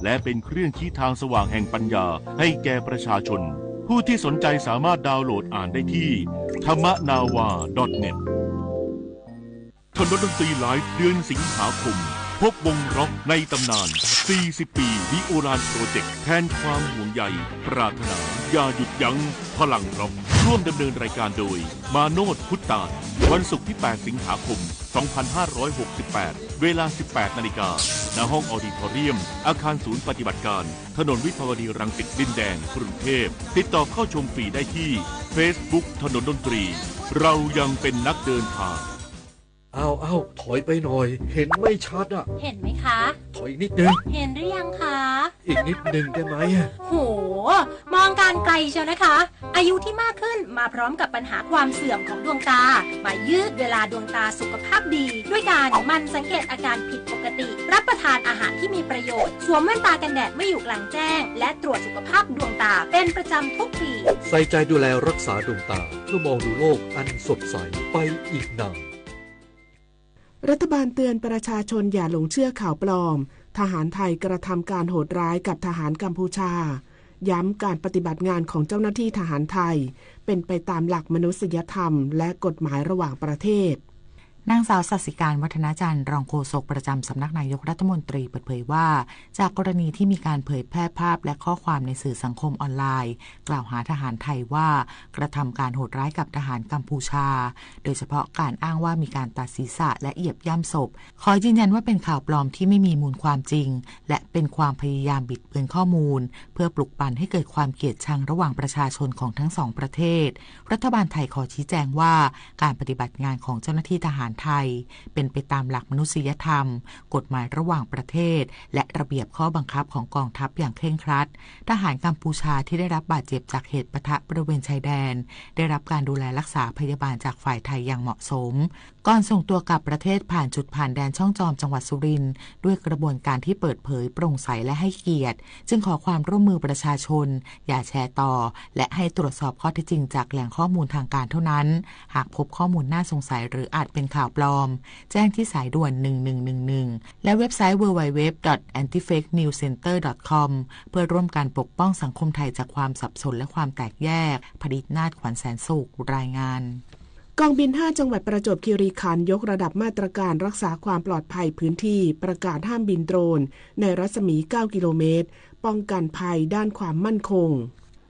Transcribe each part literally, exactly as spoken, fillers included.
แต่เป็นเครื่องชี้ทางสว่างแห่งปัญญาให้แก่ประชาชน ผู้ที่สนใจสามารถดาวน์โหลดอ่านได้ที่ ธรรมนาวา ดอทเน็ต ถนนดนตรีไลฟ์ เดือนสิงหาคม พบวงร็อกในตำนาน สี่สิบ ปี The Oran Project แทนความห่วงใย ปรารถนา อย่าหยุดยั้ง พลังร็อก ร่วมดำเนินรายการโดย มาโนช พุทธาน วันศุกร์ที่ แปด สิงหาคม สองพันห้าร้อยหกสิบแปด เวลา สิบแปด นาฬิกา ณ ห้องออดิทอเรียม อาคารศูนย์ปฏิบัติการ ถนนวิภาวดีรังสิต ดินแดง กรุงเทพฯ ติดต่อเข้าชมฟรีได้ที่ Facebook ถนนดนตรี เรายังเป็นนักเดินทาง เอา เอา ถอยไปหน่อย เห็นไม่ชัดอะ เห็นไหมคะ ถอยอีกนิดนึง เห็นหรือยังคะ อีกนิดนึงได้ไหมอะ โห มองการไกลเชียวนะคะ อายุที่มากขึ้นมาพร้อมกับปัญหาความเสื่อมของดวงตา มายืดเวลาดวงตาสุขภาพดี ด้วยการหมั่นสังเกตอาการผิดปกติ รับประทานอาหารที่มีประโยชน์ สวมแว่นตากันแดดเมื่ออยู่กลางแจ้ง และตรวจสุขภาพดวงตาเป็นประจำทุกปี ใส่ใจดูแลรักษาดวงตา เพื่อมองดูโลกอันสดใสไปอีกนาน รัฐบาลเตือนประชาชนอย่าหลงเชื่อข่าวปลอม ทหารไทยกระทำการโหดร้ายกับทหารกัมพูชา ย้ำการปฏิบัติงานของเจ้าหน้าที่ทหารไทย เป็นไปตามหลักมนุษยธรรมและกฎหมายระหว่างประเทศ นางสาวสัตย์สิการ วัฒนจันทร์ รองโฆษกประจำสำนักนายกรัฐมนตรีเปิดเผยว่า จากกรณีที่มีการเผยแพร่ภาพและข้อความในสื่อสังคมออนไลน์ กล่าวหาทหารไทยว่ากระทำการโหดร้ายกับทหารกัมพูชา โดยเฉพาะการอ้างว่ามีการตัดศีรษะและเหยียบย่ำศพ ขอยืนยันว่าเป็นข่าวปลอมที่ไม่มีมูลความจริง และเป็นความพยายามบิดเบือนข้อมูล เพื่อปลุกปั่นให้เกิดความเกลียดชังระหว่างประชาชนของทั้งสองประเทศ รัฐบาลไทยขอชี้แจงว่า การปฏิบัติงานของเจ้าหน้าที่ทหารไทย เป็นไปตามหลักมนุษยธรรม กฎหมายระหว่างประเทศ และระเบียบข้อบังคับของกองทัพอย่างเคร่งครัด ทหารกัมพูชาที่ได้รับบาดเจ็บจากเหตุปะทะบริเวณชายแดน ได้รับการดูแลรักษาพยาบาลจากฝ่ายไทยอย่างเหมาะสม ก่อนส่งตัวกลับประเทศผ่านจุดผ่านแดนช่องจอมจังหวัดสุรินทร์ ด้วยกระบวนการที่เปิดเผย โปร่งใส และให้เกียรติ จึงขอความร่วมมือประชาชน อย่าแชร์ต่อ และให้ตรวจสอบข้อเท็จจริงจากแหล่งข้อมูลทางการเท่านั้น หากพบข้อมูลน่าสงสัยหรืออาจเป็นข่าวปลอม แจ้งที่สายด่วน หนึ่งหนึ่งหนึ่งหนึ่ง และเว็บไซต์ ดับเบิลยู ดับเบิลยู ดับเบิลยู ดอท แอนตี้ เฟค นิวส์ เซ็นเตอร์ ดอท คอม เพื่อร่วมกันปกป้องสังคมไทยจากความสับสนและความแตกแยก ผดิตนาถ ขวัญแสนสุข รายงาน กองบินห้า จังหวัดประจวบคีรีขันธ์ยกระดับมาตรการรักษาความปลอดภัยพื้นที่ ประกาศห้ามบินโดรนในรัศมี เก้า กิโลเมตร ป้องกันภัยด้านความมั่นคง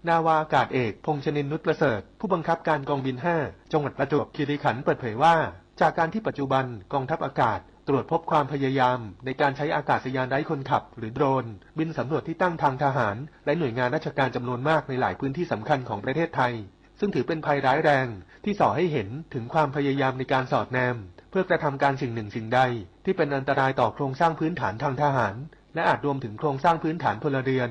นาวาอากาศเอก พงษ์ชนิน นุชประเสริฐ ผู้บังคับการกองบินห้า จังหวัดประจวบคีรีขันธ์เปิดเผยว่า จากการที่ปัจจุบันกองทัพอากาศตรวจพบความพยายามในการใช้อากาศยานไร้คนขับหรือโดรน บินสำรวจที่ตั้งทางทหาร และหน่วยงานราชการจำนวนมากในหลายพื้นที่สำคัญของประเทศไทย ซึ่งถือเป็นภัยร้ายแรงที่ส่อให้เห็นถึงความพยายามในการสอดแนม เพื่อกระทำการสิ่งหนึ่งสิ่งใดที่เป็นอันตรายต่อโครงสร้างพื้นฐานทางทหาร และอาจรวมถึงโครงสร้างพื้นฐานพลเรือน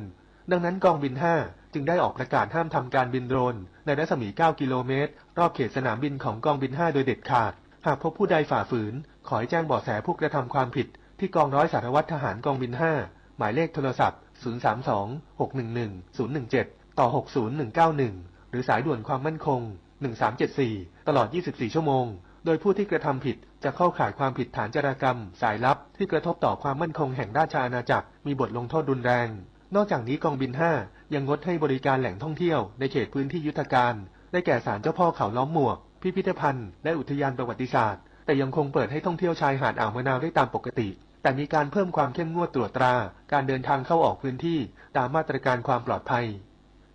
ดังนั้นกองบินห้า จึงได้ออกประกาศห้ามทำการบินโดรนในรัศมี เก้า กิโลเมตร รอบเขตสนามบินของกองบินห้า โดยเด็ดขาด หากพบผู้ใดฝ่าฝืน ขอให้แจ้งเบาะแสผู้กระทำความผิดที่กองร้อยสารวัตรทหารกองบินห้า หมายเลขโทรศัพท์ ศูนย์สามสอง หกหนึ่งหนึ่ง ศูนย์หนึ่งเจ็ด ต่อ หกศูนย์หนึ่งเก้าหนึ่ง หรือสายด่วนความมั่นคง หนึ่งสามเจ็ดสี่ ตลอด ยี่สิบสี่ ชั่วโมง โดยผู้ที่กระทำผิดจะเข้าข่ายความผิดฐานจารากรรมสายลับที่กระทบต่อความมั่นคงแห่งราชอาณาจักร มีบทลงโทษรุนแรง นอกจากนี้กองบินห้า ยังงดให้บริการแหล่งท่องเที่ยวในเขตพื้นที่ยุทธการ ได้แก่ศาลเจ้าพ่อเขาล้อมหมวก พิพิธภัณฑ์ และอุทยานประวัติศาสตร์ แต่ยังคงเปิดให้ท่องเที่ยวชายหาดอ่าวมะนาวได้ตามปกติ แต่มีการเพิ่มความเข้มงวดตรวจตราการเดินทางเข้าออกพื้นที่ตามมาตรการความปลอดภัย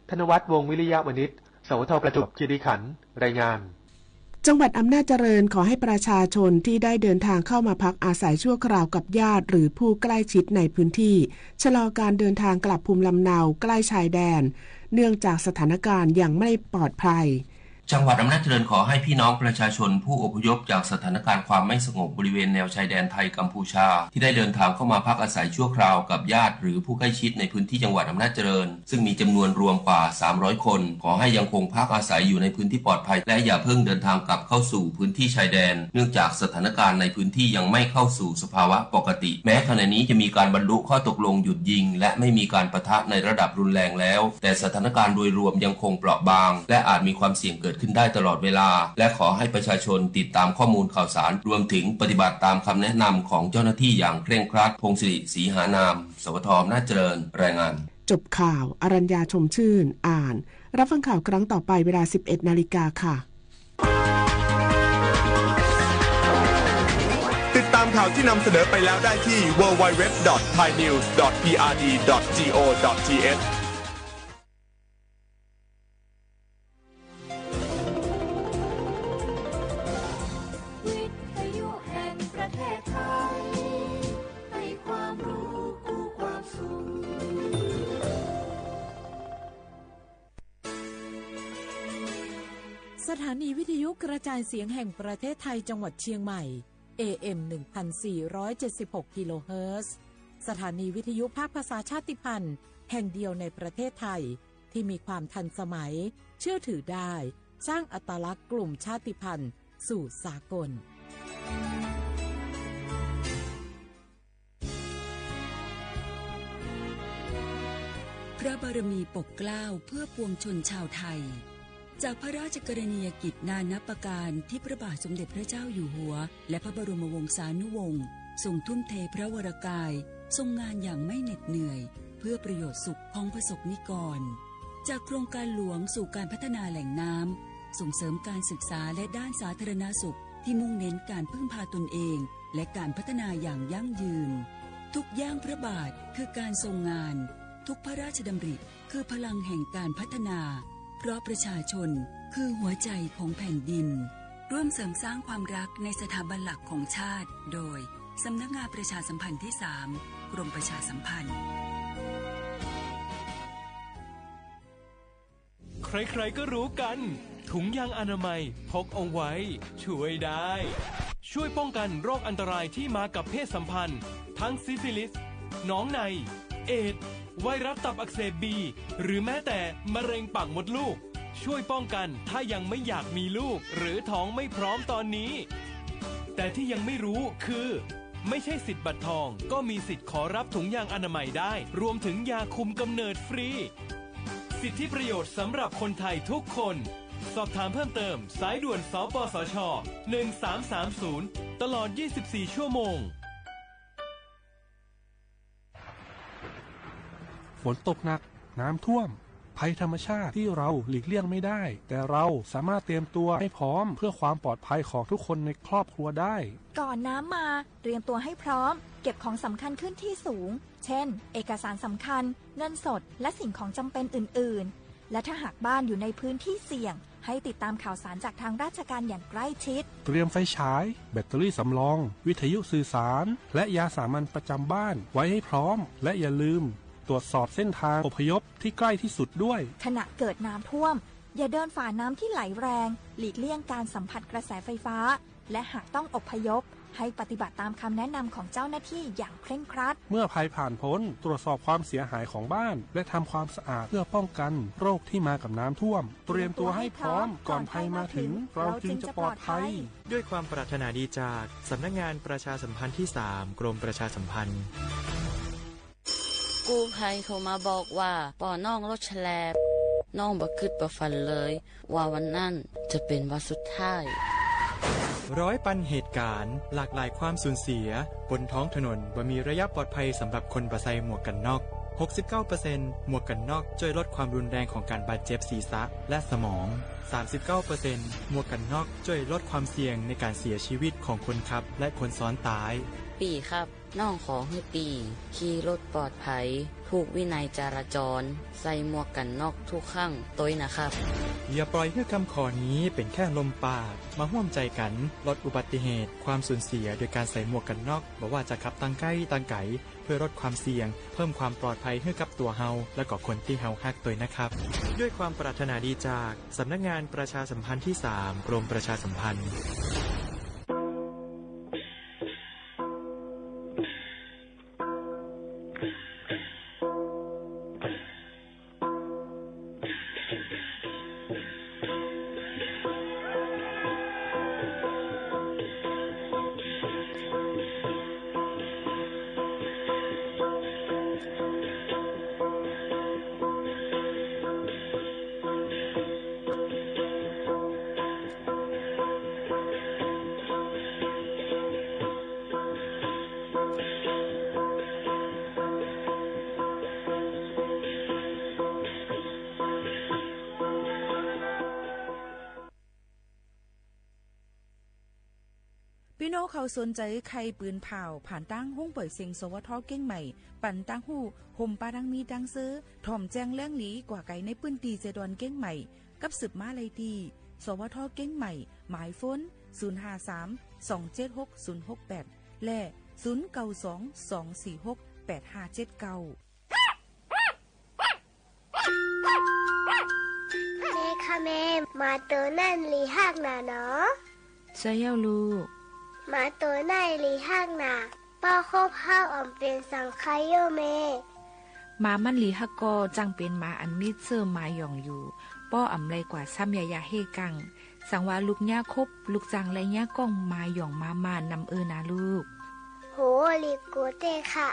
ธนวัฒน์ วงศ์วิริยะวณิช สวท ประจวบคีรีขันธ์ รายงาน จังหวัดอำนาจเจริญขอให้ประชาชนที่ได้เดินทางเข้ามาพักอาศัยชั่วคราวกับญาติหรือผู้ใกล้ชิดในพื้นที่ ชะลอการเดินทางกลับภูมิลำเนาใกล้ชายแดน เนื่องจากสถานการณ์ยังไม่ปลอดภัย จังหวัดอำนาจเจริญขอให้พี่น้องประชาชนผู้อพยพจากสถานการณ์ความไม่สงบบริเวณแนวชายแดนไทยกัมพูชา ที่ได้เดินทางเข้ามาพักอาศัยชั่วคราวกับญาติหรือผู้ใกล้ชิดในพื้นที่จังหวัดอำนาจเจริญ ซึ่งมีจำนวนรวมกว่า สามร้อย คน ขอให้ยังคงพักอาศัยอยู่ในพื้นที่ปลอดภัย และอย่าเพิ่งเดินทางกลับเข้าสู่พื้นที่ชายแดน เนื่องจากสถานการณ์ในพื้นที่ยังไม่เข้าสู่สภาวะปกติ แม้ขณะนี้จะมีการบรรลุข้อตกลงหยุดยิง และไม่มีการปะทะในระดับรุนแรงแล้ว แต่สถานการณ์โดยรวมยังคงเปราะบาง และอาจมีความเสี่ยงเกิด ขึ้นได้ตลอดเวลา และขอให้ประชาชนติดตามข้อมูลข่าวสาร รวมถึงปฏิบัติตามคำแนะนำของเจ้าหน้าที่อย่างเคร่งครัด พงศิริ ศรีหานาม สวท อำนาจเจริญ รายงาน จบข่าว อรัญญา ชมชื่น อ่าน รับฟังข่าวครั้งต่อไปเวลา สิบเอ็ดนาฬิกาค่ะ ติดตามข่าวที่นำเสนอไปแล้วได้ที่ ดับเบิลยู ดับเบิลยู ดับเบิลยู ดอท ไทยนิวส์ ดอท พี อาร์ ดี ดอท จี โอ ดอท ที เอช วิทยุแห่งประเทศไทย ให้ความรู้คู่ความสุข สถานีวิทยุกระจายเสียงแห่งประเทศไทยจังหวัดเชียงใหม่ เอ เอ็ม หนึ่งพันสี่ร้อยเจ็ดสิบหก กิโลเฮิรตซ์ สถานีวิทยุภาคภาษาชาติพันธุ์แห่งเดียวในประเทศไทย ที่มีความทันสมัย เชื่อถือได้ สร้างอัตลักษณ์กลุ่มชาติพันธุ์สู่สากล พระบารมีปกเกล้าเพื่อปวงชนชาวไทย จากพระราชกรณียกิจนานับประการที่พระบาทสมเด็จพระเจ้าอยู่หัว และพระบรมวงศานุวงศ์ ทรงทุ่มเทพระวรกาย ทรงงานอย่างไม่เหน็ดเหนื่อย เพื่อประโยชน์สุขของประสบนิกร จากโครงการหลวงสู่การพัฒนาแหล่งน้ำ ส่งเสริมการศึกษาและด้านสาธารณสุข ที่มุ่งเน้นการพึ่งพาตนเอง และการพัฒนาอย่างยั่งยืน ทุกย่างพระบาทคือการทรงงาน ทุกพระราชดำริ คือพลังแห่งการพัฒนา เพราะประชาชนคือหัวใจของแผ่นดิน ร่วมเสริมสร้างความรักในสถาบันหลักของชาติ โดย สำนักงานประชาสัมพันธ์ที่สาม กรมประชาสัมพันธ์ ใครๆ ก็รู้กัน ถุงยางอนามัยพกเอาไว้ ช่วยได้ ช่วยป้องกันโรคอันตรายที่มากับเพศสัมพันธ์ ทั้งซิฟิลิส หนองใน เอดส์ ไวรัสตับอักเสบบี หรือแม้แต่มะเร็งปากมดลูก ช่วยป้องกันถ้ายังไม่อยากมีลูก หรือท้องไม่พร้อมตอนนี้ แต่ที่ยังไม่รู้คือ ไม่ใช่สิทธิ์บัตรทอง ก็มีสิทธิ์ขอรับถุงยางอนามัยได้ รวมถึงยาคุมกำเนิดฟรี สิทธิประโยชน์สำหรับคนไทยทุกคน สอบถามเพิ่มเติม สายด่วน สปสช หนึ่งสามสามศูนย์ ตลอด ยี่สิบสี่ ชั่วโมง ฝนตกหนัก น้ำท่วม ภัยธรรมชาติที่เราหลีกเลี่ยงไม่ได้ แต่เราสามารถเตรียมตัวให้พร้อมเพื่อความปลอดภัยของทุกคนในครอบครัวได้ ก่อนน้ำมา เตรียมตัวให้พร้อม เก็บของสำคัญขึ้นที่สูง เช่น เอกสารสำคัญ เงินสด และสิ่งของจำเป็นอื่นๆ และถ้าหากบ้านอยู่ในพื้นที่เสี่ยง ให้ติดตามข่าวสารจากทางราชการอย่างใกล้ชิด เตรียมไฟฉาย แบตเตอรี่สำรอง วิทยุสื่อสาร และยาสามัญประจำบ้านไว้ให้พร้อม และอย่าลืมตรวจสอบเส้นทางอพยพที่ใกล้ที่สุดด้วย ขณะเกิดน้ำท่วม อย่าเดินฝ่าน้ำที่ไหลแรง หลีกเลี่ยงการสัมผัสกระแสไฟฟ้า และหากต้องอพยพ ให้ปฏิบัติตามคำแนะนำของเจ้าหน้าที่อย่างเคร่งครัด เมื่อภัยผ่านพ้น ตรวจสอบความเสียหายของบ้าน และทำความสะอาดเพื่อป้องกันโรคที่มากับน้ำท่วม เตรียมตัวให้พร้อมก่อนภัยมาถึง เราจึงจะปลอดภัย ด้วยความปรารถนาดีจากสำนักงานประชาสัมพันธ์ที่สาม กรมประชาสัมพันธ์ กู้ภัยโทรมาบอกว่าป้อน้องรถแฉลบ น้องบ่คิดบ่ฝันเลย ว่าวันนั้นจะเป๋นวันสุดท้าย ร้อยปันเหตุก๋ารณ์ หลากหลายความสูญเสีย บนท้องถนนบ่มีระยะปลอดภัยสำหรับคนบ่ใส่หมวกกั๋นน็อก หกสิบเก้าเปอร์เซ็นต์ หมวกกั๋นน็อกจ้วยลดความรุนแรงของก๋านบาดเจ็บศีรษะและสมอง สามสิบเก้าเปอร์เซ็นต์ หมวกกั๋นน็อกจ้วยลดความเสี่ยงในก๋านเสียชีวิตของคนขับและคนซ้อนต๊าย ปี้ครับ น้องขอหื้อปี้ขี่รถปลอดภัย ถูกวินัยจราจร ใส่หมวกกั๋นน็อกทุกครั้งตวยนะครับ อย่าปล่อยหื้อกำขอนี้เป๋นแค่ลมปาก มาฮ่วมใจ๋กั๋นลดอุบัติเหตุ ความสูญเสียโดยก๋านใส่หมวกกั๋นน็อก บ่ว่าจะขับตางใก้ตางไก๋ เพื่อลดความเสี่ยง เพิ่มความปลอดภัยหื้อกับตั๋วเฮา และก็คนตี้เฮาฮักตวยนะครับ ด้วยความปรารถนาดีจากสำนักงานประชาสัมพันธ์ที่สาม กรมประชาสัมพันธ์ ปี้น้องเขาสนใจ๋ใค่ปืนผ่าว ผ่านตางห้องป่อยเสียง สวท เกียงใหม่ ปันตางฮู้ ห่มปาดังมีดังเซอ ถ่อมแจ้งแหลงหลี กว่าไกลในปื้นตี้เจ็ดดอนเกียงใหม่ กับสืบมาได้ตี้ สวท เกียงใหม่ หมายโฟน ศูนย์ห้าสาม สองเจ็ดหก ศูนย์หกแปด และ ศูนย์เก้าสอง สองสี่หก แปดห้าเจ็ดเก้า แม่คะแม่ หมาตั๋วนั้นหลีฮักหนาเนาะ ใจ้เย้าลูก หมาตั๋วนั้นหลีฮักหนา ป้อคบเฮาอ่อมเป๋นสังใค่โยแม่ หมามันหลีฮักก่อ จั้งเป๋นหมาอันมีเสื้อหมาหย่องอยู่ ป้ออ่ำไลกว่าซ้ำยายาเฮ่กัง สังวาลูกเยียะคบ ลูกจั้งไลเยียะก้องหมาหย่องหมาม่านำเออนาลูก โห หลีกั๋วเต๊อะค่ะ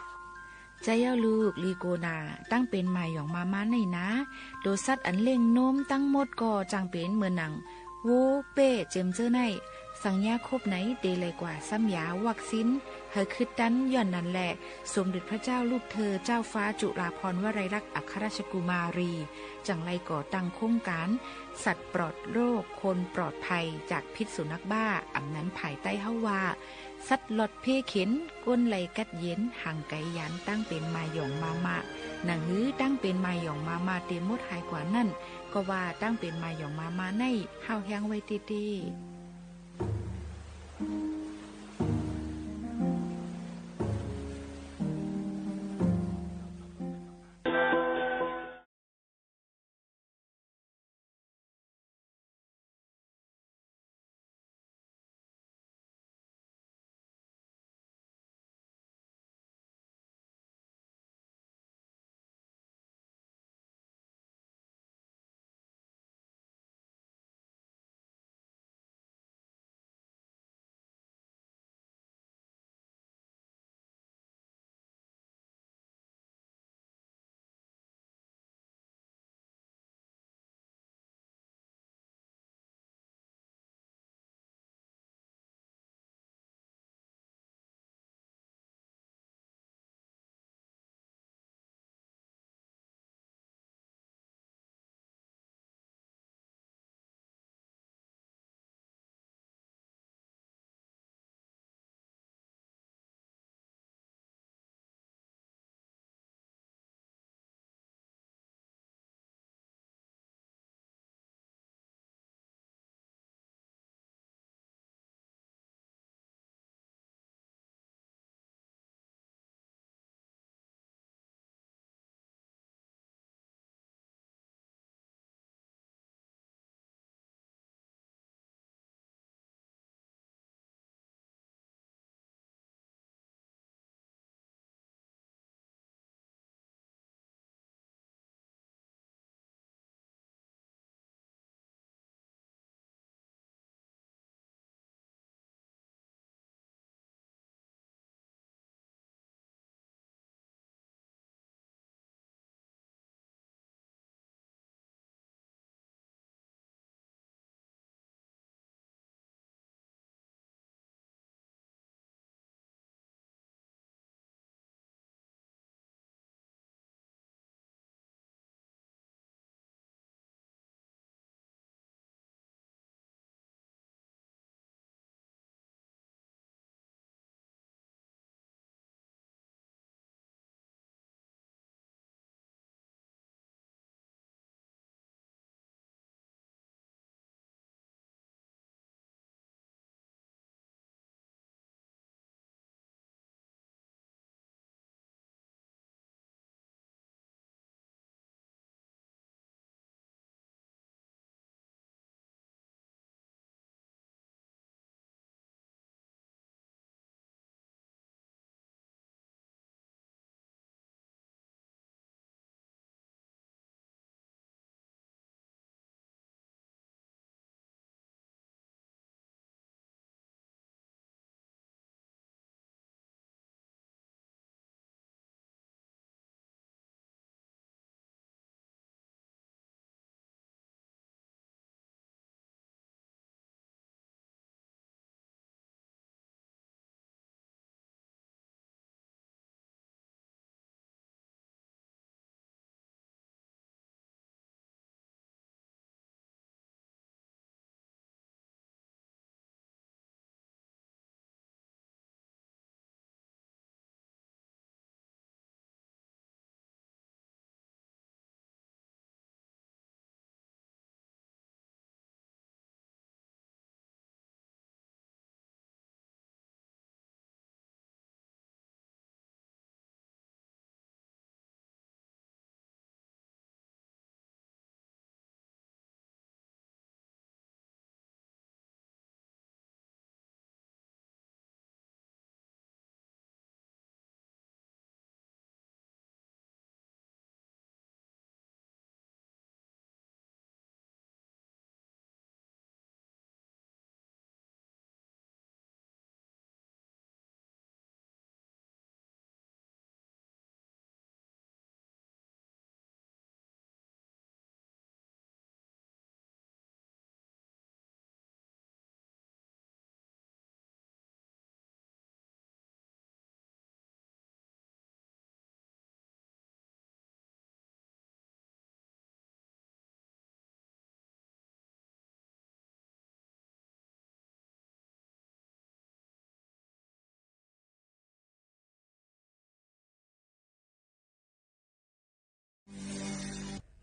ใจ้เย้าลูก หลีกั๋วนา ตั้งเป๋นหมาหย่องหมาม่านไหนนา ตั๋วสัตว์อันเลี้ยงโน้มตังหมดก่อจั้งเป๋นเหมือนหนัง วัว เป้ เจียมเจ้อไหน สังเยียะคบไหนเตไลกว่าซ้ำยาวัคซีน หื้อคึดตัน ย้อนนั้นแหละ สมเด็จพระเจ้าลูกเธอ เจ้าฟ้าจุฬาภรณ์วลัยลักษณ์อัครราชกุมารี จั้งไลก่อตั้งโครงก๋าน สัตว์ปลอดโรค คนปลอดภัยจากพิษสุนัขบ้า อ่ำนั้นภายใต้เฮ้าว่า สัตว์หลอดเพ่เข็ญ ก้นไลกัดเย็น ห่างไก๋ยาน ตั้งเป๋นหมาหย่องหมาม่า หนังหื้อตั้งเป๋นหมาหย่องหมาม่าเตหมดหายกว่านั้น ก็ว่าตั้งเป๋นหมาหย่องหมาม่าไหน ห้าวแฮ้งไว้เต๊ๆ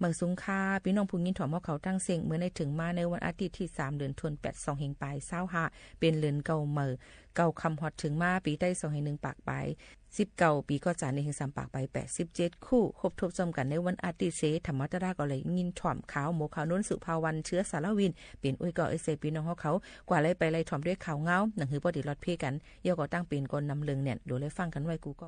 เมิกสุงค่ะ ปี้น้องผู้ยินถ่อมเฮาเขาตังเส้ง เมื่อนี้เถิงมาในวันอาทิตย์ตี้สาม เดือนธันวาคม สองเฮงปายซาวห้า เป๋นเดือนเก่าใหม่ เก่าค่ำฮอดเถิงมา ปี๋ไต้สองเฮงหนึ่งปากปายสิบเก้า ปี๋ก๋อจ๋านในเฮงสามปากปายแปดสิบเจ็ด คู่ คบถ้วนจ้อมกั๋นในวันอาทิตย์เส ธรรมดาก็เลยยินถ่อมข่าวหมอข่าว นนท์ สุภาวัน เชื้อสารวิน เป๋นอุ้ยเก่าเอเซ ปี้น้องเฮาเขา กว่าไล่ไปไล่ถ่อมด้วยข่าวเหงา หนังหื้อป้อดีลอดเพกั๋น เยียะก่อตั้งเป๋นก่อนนำเรื่องแน่น โดยไล่ฟังกั๋นไว้กู้ก็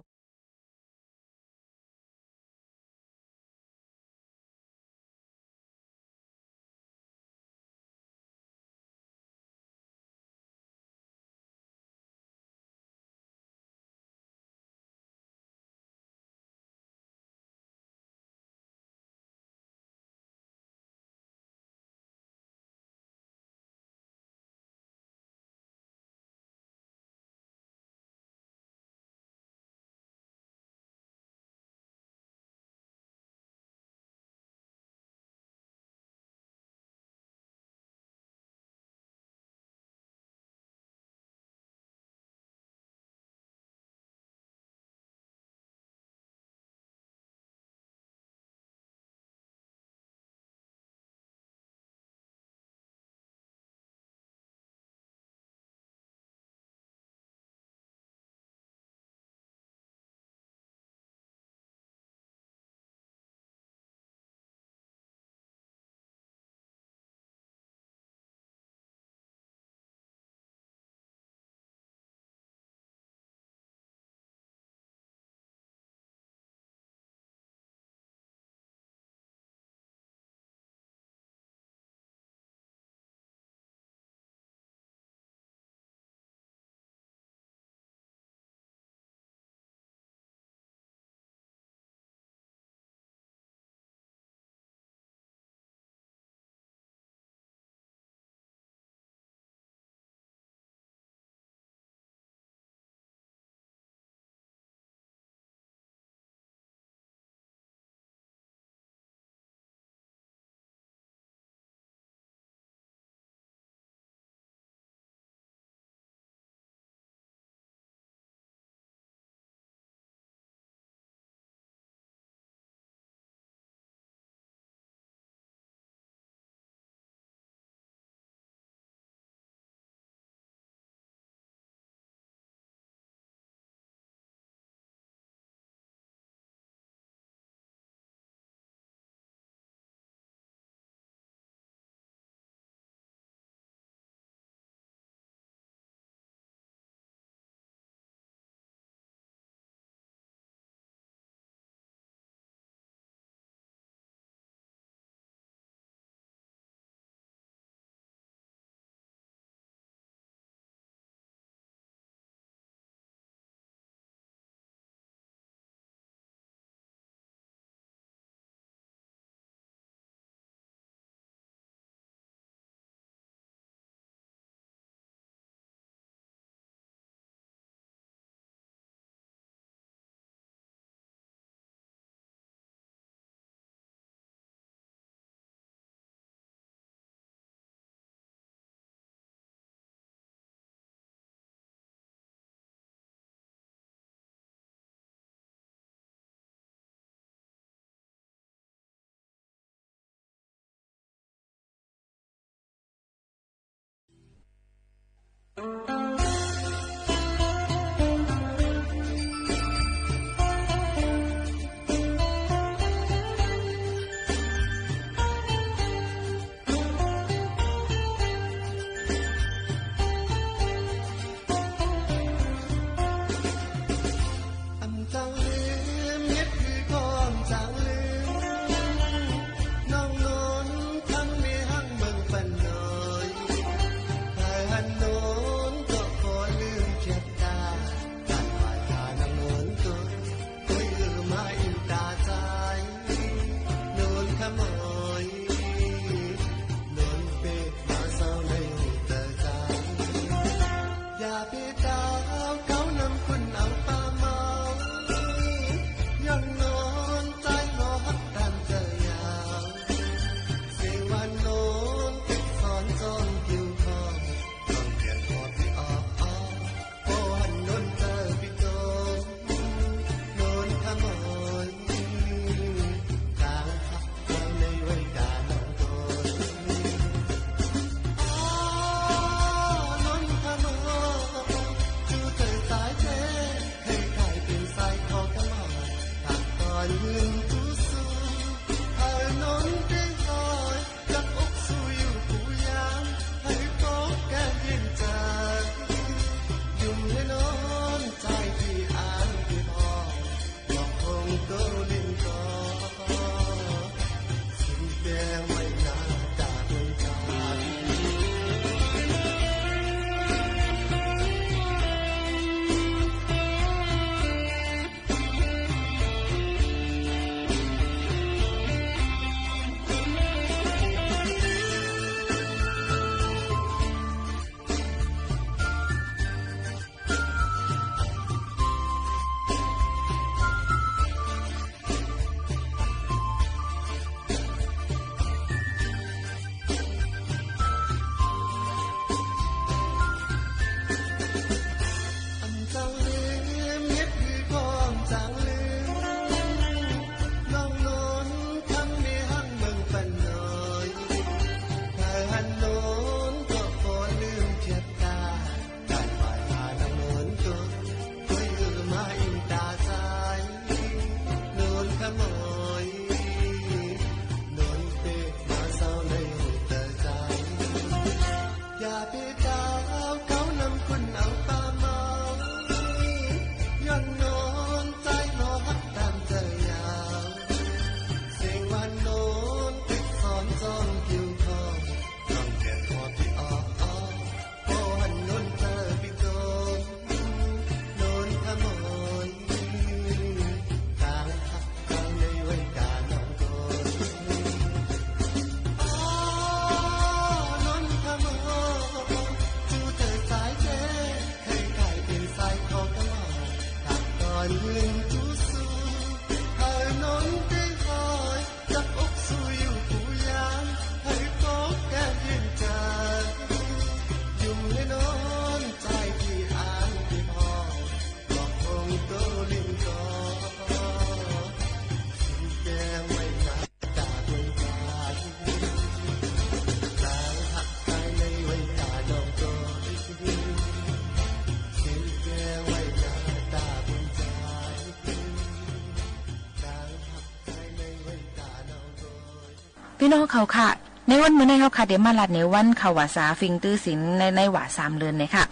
พี่น้องเขาค่ะ ในวันมื้อนี้เฮาค่ะเดมาลาดในวันเข้าหว่าสา ฟิงตื้อศีลใน ในหว่าสามเลินเนี่ยค่ะ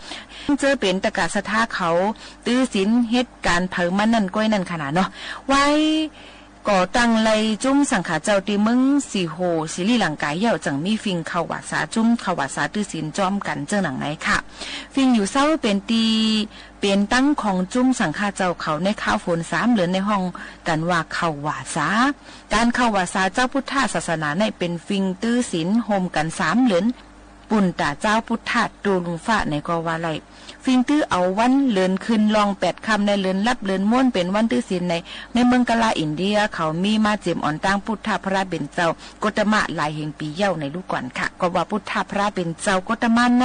เจิ่งเป๋นตะกาศรัทธาเขาตื้อศีลเฮ็ดก๋านเผามันนั่นก้อยนั่นค่ะนะเนาะ ไว้ก่อตั้งไล่จุ้มสังฆาเจ้าตี้เมืองสีโห ศรีลังกาเย้า เจิ่งมีฟิงเข้าหว่าสา จุ้มเข้าหว่าสาตื้อศีลจ้อมกั๋นเจิ่งหนังในค่ะ ฟิงอยู่เซ้าเป๋นตี้ เป๋นตังของจุ้มสังฆาเจ้าเขาในคาวฝนสามเลินในฮ้องกั๋นว่าเข้าหว่าสา ก๋านเข้าหว่าสาเจ้าพุทธศาสนาในเป๋นฟิงตื้อศีลโฮมกั๋นสามเลิน ปุ้นต๋าเจ้าพุทธะตูลุงฟ้าในก็ว่าไล่ ฟิงตื้อเอาวันเลินขึ้นลองแปดค่ำในเลินลับเลินม้วนเป๋นวันตื้อศีลใน ในเมืองกาลาอินเดียเขามีมาเจียมอ่อนตั้งปุทธะพระเป๋นเจ้าโกตมะหลายแห่งปี๋เย้าในลูกก่อนค่ะ ก็ว่าปุทธะพระเป๋นเจ้าโกตมะใน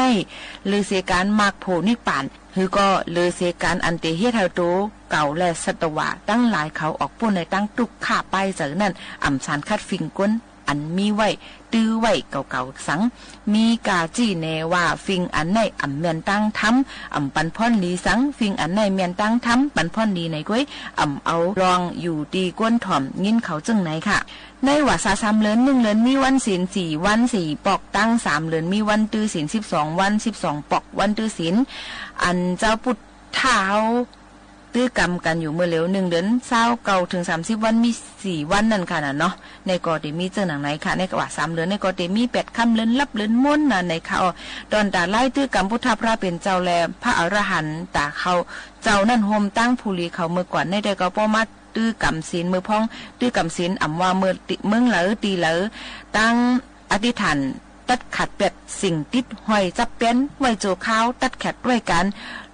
เหลือเสียก๋านมรรคโผนิพพาน หือก็เหลือเสียก๋านอันเตเฮ็ดหื้อตั๋วเก่าและสัตวาตังหลายเขาออกป๊นในตังตุ๊กขะป้ายเจิ่งนั้น อ่ำสานขัดฟิงก้น อันมีไว้ ตื้อไว้เก่าๆสัง มีก้าจี้แน่ว่า ฟิงอันในอ่ำแม่นตังธรรม อ่ำปันพ่อนดีสัง ฟิงอันในแม่นตังธรรม ปันพ่อนดีในก้อย อ่ำเอาลองอยู่ตี้ก้นถ่อมยินเขาเจิ่งในค่ะ ในหว่าสาสามเลิน นึ่งเลินมีวันศีลสี่วันสี่ปอก ตังสามเลินมีวันตื้อศีลสิบสองวันสิบสองปอกวันตื้อศีล อันเจ้าปุทธะเฮา ตื้อกำกั๋นอยู่เมื่อเหลียวนึ่งเดือนซาวเก้าเถิงสามสิบวันมีสี่วันนั่นค่ะนะเนาะ ในก็เตมีเจิ่งหนังในค่ะ ในก็ว่าสามเดือนในก็เตมีแปดค่ำเลินลับเลินม้วนนะในค่ะ อ้อ ต๋อนต๋าไล่ตื้อกำปุทธะพระเป๋นเจ้าและพระอรหันต๋าเขาเจ้านั้นโฮมตังผู้หลีเขาเมื่อก่อนในได้ก็ป้อมาตื้อกำศีลเมื่อพ้อง ตื้อกำศีลอ่ำว่าเมื่อตี้ เมืองเหลอตี้เหลอ ตังอธิษฐาน ตัดขาดแป๊ดสิ่งติดห้อยจับแป้นไว้จั่วคาว ตัดขาดด้วยก๋าน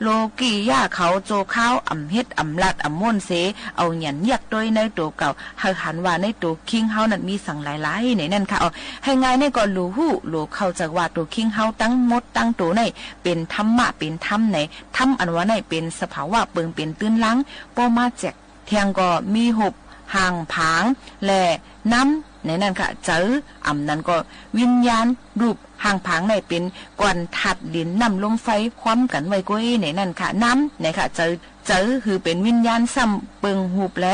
โลกิยะเขาจั่วคาว อ่ำเฮ็ดอ่ำลาดอ่ำม้วนเส เอาหยันเยียกตวยในตั๋วเก่า หื้อหันว่าในตั๋วคิงเฮานั้นมีสังหลายๆ ในนั้นค่ะ อ้อ หื้อง่ายในก็หลูฮู้หลูเข้าใจ๋ว่าตั๋วคิงเฮาตังหมดตังตั๋วในเป๋นธรรมะเป๋นธรรมใน ธรรมอันว่าในเป๋นสภาวะเปิงเป๋นตื้นลาง ป้อมาแจก แท่งก็มีหุบ หางผาง และน้ำ ในนั้นค่ะ เจ๋อ อ่ำนั้นก็วิญญาณ รูป หางผางในเป๋นก้อนธาตุดิน น้ำ ลม ไฟ ความกั๋นไว้ก้อย ในนั้นค่ะ น้ำ ในค่ะ เจ๋อ เจ๋อ หื้อเป๋นวิญญาณซ้ำเปิงหุบแล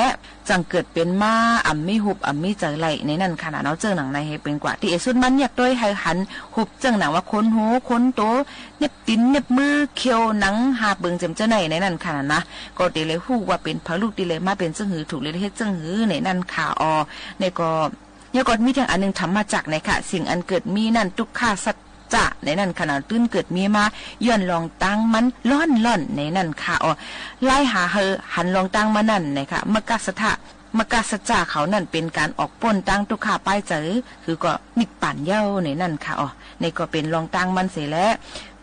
จั่งเกิดเป๋นมา อ่ำมีหุบ อ่ำมีเจ๋อไล่ ในนั้นค่ะนะเนาะ เจิ่งหนังในหื้อเป๋นกว่า ตี้เอสุดมันเยียกตวยหื้อหันหุบ เจิ่งหนังว่าขนหัว ขนตั๋ว เน็บตี๋น เน็บมือ เขี้ยว หนัง ห้าเปิงเจียมเจ้าใน ในนั้นค่ะนะ ก็เตเลยฮู้ว่าเป๋นผลูกตี้เลยมาเป๋นเจิ่งหื้อ ถูกเลยเฮ็ดเจิ่งหื้อ ในนั้นค่ะ อ้อ ในก็ เยียะก็มีเตียงอันนึ่ง ธรรมจักร ในค่ะ สิ่งอันเกิดมีนั้น ตุ๊กขะสัจจะ ในนั้นค่ะนะ ตึงเกิดมีมา ย้อนลองตั้งมัน ล่อนๆ ในนั้นค่ะ อ้อ ไล่หาหื้อหันลองตั้งมันนั้น ในค่ะ มรรคสัจจะ มรรคสัจจะเขานั้นเป๋นก๋านออกป๊นตังตุ๊กขะป้ายเจ๋อ หื้อก็นิพพานเย้า ในนั้นค่ะ อ้อ ในก็เป๋นลองตั้งมันเสียแล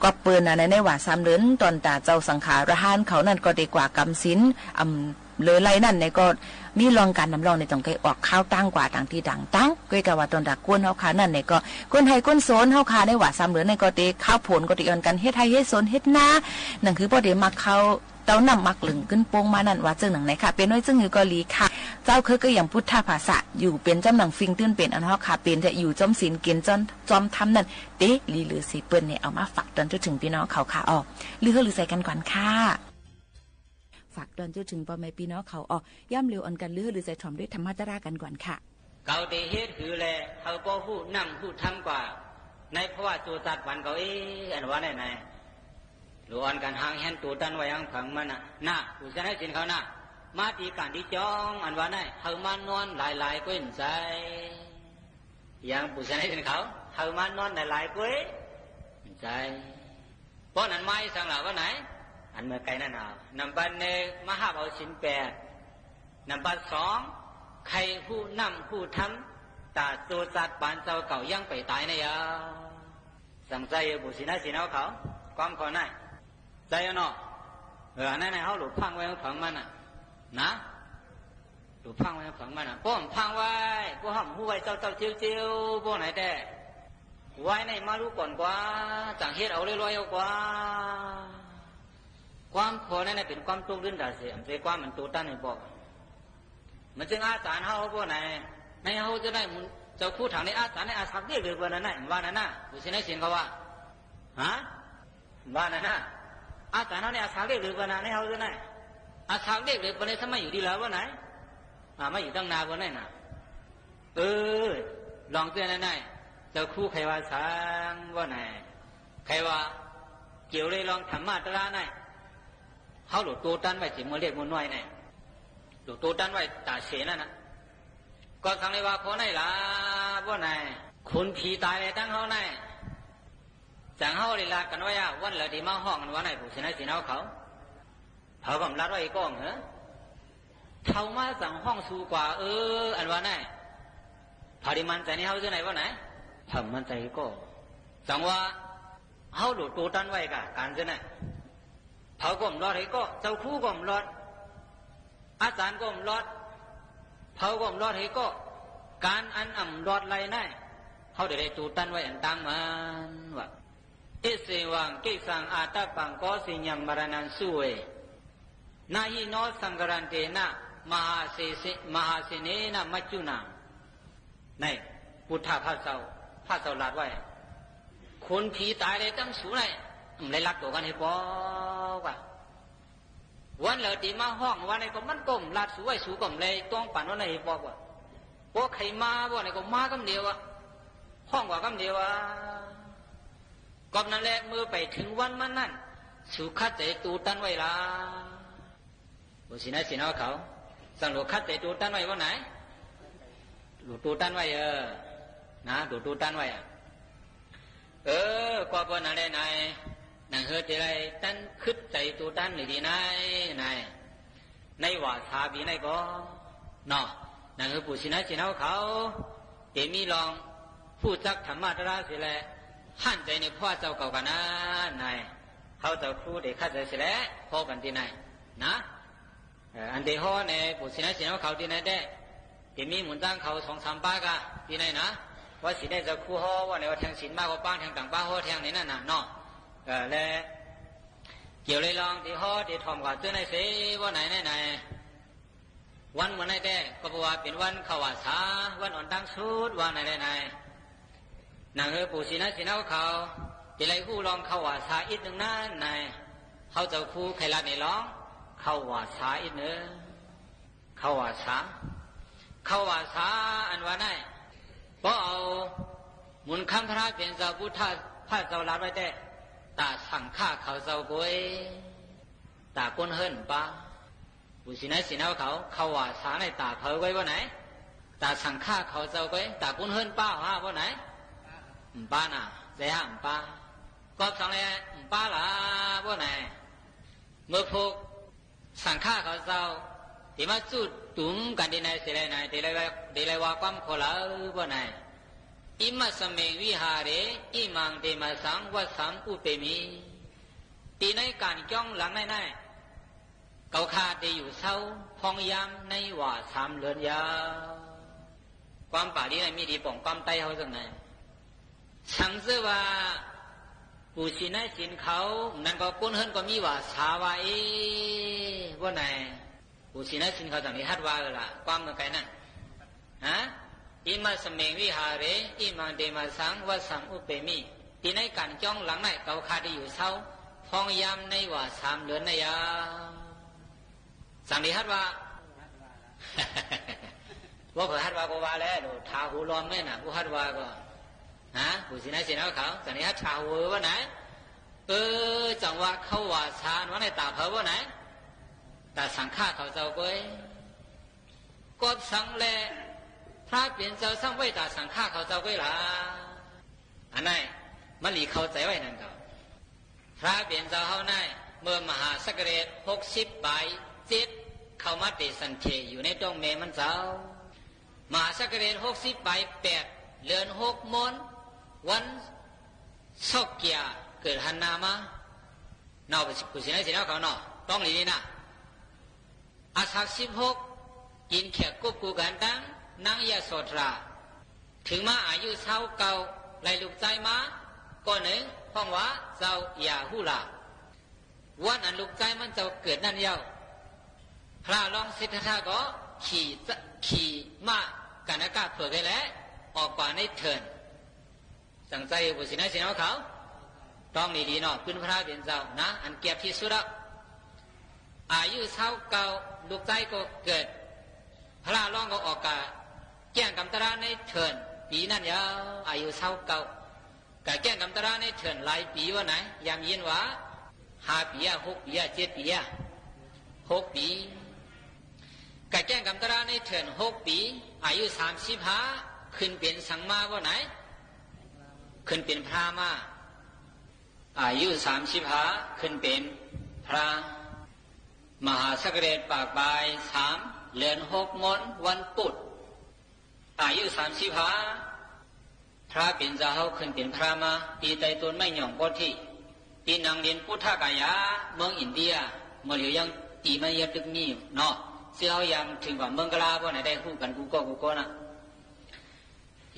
ก็เปิ้นนะ ใน ในหว่าสามเลิน ต๋อนต๋าเจ้าสังฆาอรหันต์เขานั้นก็ได้กว่ากำศีล อ่ำ เหลือไล่นั้นในก็มีลองก๋านนำลองในต้องไกออกข้าวตั้งกว่าต่างตี้ต่างตั้ง ก้อยกาว่าต๋อนต๋าก้นเฮาข้านั้นในก็ ก้นไฮ่ก้นสวนเฮาข้าในหว่าสามเลินในก็เต ข้าวผลก็เตอ่อนกั๋น เฮ็ดไฮ่เฮ็ดสวนเฮ็ดนา หนังคือป้อเตมาเข้า เต้าน้ำหมากเหลืองขึ้นโป้งมานั้น ว่าเจิ่งหนังในค่ะ เป๋นไว้เจิ่งหื้อก็หลีค่ะ เจ้าคือก็ยังพุทธภาษา อยู่เป๋นจ้ำหนังฟิงตื้นเป๋นอันเฮาข้าเป๋น แต่อยู่จ้อมศีลกิ๋นจ้อม จ้อมธรรมนั้น เต๋หลีเหลือเสียเปิ้นใน เอามาฝากตอนจุดถึงพี่น้องเขาค่ะ อ้อ ลือเฮอลือใจ๋กั๋นก่อนค่ะ ฝากตอนจุดถึงป้อแม่ปี้น้องเขา อ้อ ย่ำเร็วอ่อนกั๋น ลือเฮอลือใจ๋ถ่อมด้วยธรรมะตรากั๋นก่อนค่ะ เกาเต๋เฮ็ดหื้อแล เฮาก็ฮู้น้ำฮู้ธรรมกว่า ในเพราะว่าตัวตัดหวันเกาเอ อันว่าไหนไหน หลูอ่อนกั๋นหางแฮนตัวตันไว้หางผังมันน่ะ น่ะ ผู้สนายศีลเขาน่ะ มาตีก๋านตีจ้อง อันว่าไหน เฮามานอนหลายๆ ก็เห็นใจ๋ อย่างผู้สนายศีลเขา เฮามานอนหลายๆ ก็เห็นใจ๋ ป้อนั้นไม้สังหลาว่าไหน อันเมื่อไก่นั่นเอา นำบัดนึ่งมาหับเอาศีลแปด นำบัดสอง ใค่ฮู้น้ำฮู้ธรรม ต๋าตัวตัดปานเจ้าเก่ายังไปต๋ายนะยาว สังใจ๋อยู่ผู้สนายศีลเขา ความข้อไหน ใจ๋เนาะ เออ อันนั้นให้เฮาหลูพังไว้ผังมันน่ะ นะ หลูพังไว้ผังมันน่ะ ป้อมพังไว้ ป้อห้ามฮู้ไว้เจ้าๆ เจียวๆ ป้อไหนแต่ ไว้ในมารู้ก่อนกว่า จั่งเฮ็ดเอาลอยๆ เอากว่า ความข้อนั้นน่ะเป๋นความตุ๊กข์ลื่นต๋าเสีย เป๋นความมันตัวตันให้บอก มันจึงอาสารเฮาป้อไหน ในเฮาจะได้มัน เจ้าครูถามในอาสารในอาสากเรียกเลยเปิ้นนั่นน่ะ ว่านั่นน่ะ ผู้สนายศีลเขาว่า ฮะ ว่านั่นน่ะ อาสารเฮาในอาสากเรียกเลยเปิ้นน่ะ ในเฮาจะได้ อาสากเรียกเลยเปิ้นใน ทำไมอยู่ดีแล้วว่าไหน อ่า มาอยู่ตั้งนานเปิ้นไหนน่ะ เออ ลองเตื้อนั้นได้ เจ้าครูใค่ว่าสังว่าไหน ใค่ว่า เกี่ยวเลยลองธรรมะตะละนั้น เฮาหลุดโตตันไว้เสียหมู่เล็กหมู่น้อยนั้น หลุดโตตันไว้ต๋าเสนั้นนะ ก็สังเลยว่าข้อนั้นละ ว่าไหน คนผีต๋ายแลตั้งเฮานั้น จั่งเฮาได้ลาดกั๋นไว้อะ วันเหลือตี้มาฮ้องกั๋นว่าไหน ผู้สินไน้สินเฮาเขา เผาก็บ่ลาดไว้ก้องเหรอ เฒ่ามาจั่งฮ้องสู่กว่า เออ อันว่าไหน เผาได้มั่นใจ๋ในเฮาเจื้อไหนว่าไหน เผามั่นใจ๋ก็ จั่งว่า เฮาหลุดโตตันไว้ก่า ก๋านเจื้อไหน เผาก็บ่ลอดหื้อก็ เจ้าครูก็บ่ลอด อาจ๋ารย์ก็บ่ลอด เผาก็บ่ลอดหื้อก็ ก๋านอันอ่ำลอดไล่นั้น เฮาได้ได้โตตันไว้อันตางมันว่า Esevaṃ kiccaṃ ātappaṃ koṇḍaññaṃ maraṇaṃ suve. Na hi no saṅgarantena mahāse- mahāsenena maccunā. ในพุทธะพระเจ้า พระเจ้าลาดไว้ คนผีต๋ายแลตั้งสูนั้น บ่ได้ลัดตั๋วกั๋นหื้อปอกว่า วันเหลือตี้มาฮ้องว่าไหนก็มันก็บ่ลาดสูไว้ สูก็บ่ได้ต้องปั๋นว่าไหนหื้อปอกว่า ปอใค่มาว่าไหนก็มากำเดียวอะ ฮ้องว่ากำเดียวอะ ก็นั้นแหละ เมื่อไปเถิงวันมันนั้น สูขัดใจ๋โตตันไว้ละ ผู้สินไน้สินเฮาเขา สังหลุดขัดใจ๋โตตันไว้ว่าไหน หลุดโตตันไว้ เออ นะ หลุดโตตันไว้อะ เออ ก็เปิ้นนั้นแหละไหน หนังหื้อตี้ได้ตันขึดใจ๋โตตันหื้อดีไหน ไหน ในวาสาปีไหนก็ เนาะ หนังหื้อผู้สินไน้สินเฮาเขา ตี้มีลองฮู้จักธรรมะตะละเสียแล หันใจ๋ในพระเจ้าเก่ากั๋นนั้นไหน เฮาเจ้าครูได้ขัดใจ๋เสียแล ฮ้องกั๋นตี้ไหน นะ เออ อันตี้ฮ้องในผู้สินไน้สินเฮาเขาตี้ไหนแต๊ ตี้มีหมู่จ้างเขาสองสามปาก่าตี้ไหนนะ ว่าสินไน้เจ้าครูฮ้องว่าไหน ว่าแทงศีลมาก็ปาง แทงตั๋างปาฮ้องแทงในนั้นน่ะเนาะ เออ และ เกี่ยวเลยลองตี้ฮ้องตี้ถ่อมกว่าเตื้อไหนเสว่าไหนไหนไหน วันเมื่อไหนแต๊ ก็เพราะว่าเป๋นวันเข้าวาสา วันอ่อนตังสุดว่าไหนไหนไหน หนังหื้อผู้สินไน้สินเฮาเขา ตี้ได้ฮู้ลองเข้าวาสาอิดนึ่งนั้นไหน เฮาเจ้าครูใค่ลาดในลอง เข้าวาสาอิดนึ่ง เข้าวาสา เข้าวาสาอันว่าไหน ปอเอามูลคำพระเป๋นเจ้าพุทธะ พระเจ้าลาดไว้แต๊ ต๋าสังฆะเขาเจ้าก๊วย ต๋าก้นเฮือนป้า ผู้สินไน้สินเฮาเขา เข้าวาสาในต๋าเผาก๊วยว่าไหน ต๋าสังฆะเขาเจ้าก๊วย ต๋าก้นเฮือนป้าหาว่าไหน บ่ป้าน่ะ ใจ๋หาบ่ป้า ก็สังแล บ่ป้าละว่าไหน เมื่อพวกสังฆะเขาเจ้า ตี้มาจุ๊ตุ้มกั๋นตี้ไหนเสียแลไหน ตี้ได้ว่า ตี้ได้ว่าความข้อเล่าว่าไหน Imasmiṃ vihāre imaṃ temajjaṃ vassaṃ uppemi. ตี้ในก๋านจ้องหลังไหนไหน เกาข้าได้อยู่เซาพ่องยามในว่าสามเดือนยาว ความปาลีนั้นมีดีป่องความใต้เฮาจังไหน สังเสริว่า ผู้สินไน้สินเขา นั้นก็ก้นเฮือนก็มีวาสาว่า เอ ว่าไหน ผู้สินไน้สินเขาจั่งได้ฮัดว่าเออละ ความเมื่อไก่นั้น ฮะ Imasmiṃ vihāre imaṃ temajjaṃ vassaṃ uppemi. ตี้ในก๋านจ้องหลังไหน เกาข้าได้อยู่เซาพ่องยามในว่าสามเดือนนั้นยาว สังได้ฮัดว่า ว่าเผลอฮัดว่าก็ว่าแล้ว ถาหูลอมแม่น่ะ ผู้ฮัดว่าก็ ฮะ ผู้สินไน้สินเฮาเขา สังได้ฮัดถาหูว่าไหน เออ จังว่าเข้าวาสาว่าไหน ต๋าเผาว่าไหน ต๋าสังฆะเขาเจ้าก๊วย ก็สังแล พระเป๋นเจ้าซ้ำไว้ต๋าสังฆะเขาเจ้าก๊วยละ อันนั้น มันหลีเข้าใจ๋ไว้นั้นก็ พระเป๋นเจ้าเฮานั้น เมื่อมหาศักราชหกสิบป๋ายเจ็ด เข้ามาเตสันเถอยู่ในต๊องแม่มันเจ้า มหาศักราชหกสิบป๋ายแปด เดือนหกมน วันซอกเกียเกิดหันหน้ามา เนาะ ผู้สินไน้สินเฮาเขาเนาะ ต้องหลีนี้นะ อาสักสิบหก กิ๋นแขกกุ๊บกู้กั๋นตังนางยโสธรา เถิงมาอายุซาวเก้า ได้ลูกจายมา ก้อนนึ่ง ฮ้องว่าเจ้ายาฮูลา วันอันลูกจายมันเจ้าเกิดนั้นเย้า พระรองสิทธัตถะก็ขี่จะ- ขี่ม้ากัณกะเผือกได้แหละ ออกกว่าในเถิน สังใจ๋ผู้สินไน้สินเฮาเขา ต้องหลีๆ เนาะ ปื้นพระเป๋นเจ้านะ อันเกียบตี้สุดอะ อายุซาวเก้า ลูกจายก็เกิด พระรองก็ออกกาแจ้งก๋ำตะละในเถิน ปี๋นั้นยาว อายุซาวเก้า กาแก้งกำตราในเถินหลายปี๋ว่าไหน ยามยินว่า ห้าปี๋อะ หกปี๋อะ เจ็ดปี๋อะ หกปี๋ กาแก้งกำตราในเถินหกปี๋ อายุสามสิบห้า ขึ้นเป๋นสังมาว่าไหน ขึ้นเป๋นพระมา อายุสามสิบห้า ขึ้นเป๋นพระ มหาสักราชปากปายสาม เดือนหกมน วันปุธ อายุสามสิบห้า พระเป๋นเจ้าเฮาขึ้นเป๋นพระมา ตี้ใต้ต้นไม้หย่องโพธิ ตี้นั่งเรียนปุทธกายา เมืองอินเดีย เมื่อเหลียวยังตี้มันยังตึกมีอยู่เนาะ ซึ่งเฮายามเถิงว่าเมืองกะลา ป้อไหนได้ฮู้กั๋นกู้ก้อกู้ก้อนะ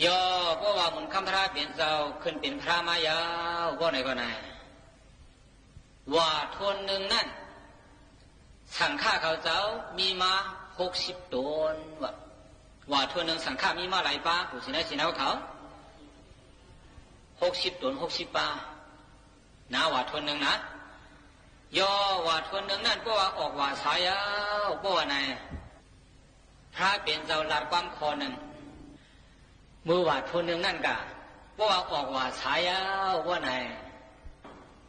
ย่อ ป้อว่าหมุนค่ำพระเป๋นเจ้าขึ้นเป๋นพระมายาว ป้อไหนก่อไหน ว่าถ้วนนึ่งนั้น สังฆะเขาเจ้ามีมาหกสิบต๋น ว่า ว่าถ้วนนึ่งสังฆะมีมาหลายปา ผู้สินได้สินเอาเขา หกสิบต๋น หกสิบปา นะ ว่าถ้วนนึ่งนะ ย่อ ว่าถ้วนนึ่งนั้น ป้อว่าออกว่าสายาว ป้อว่าไหน พระเป๋นเจ้าลาดความข้อนึ่ง เมื่อว่าถ้วนนึ่งนั้นกา ป้อว่าออกว่าสายาว ป้อไหน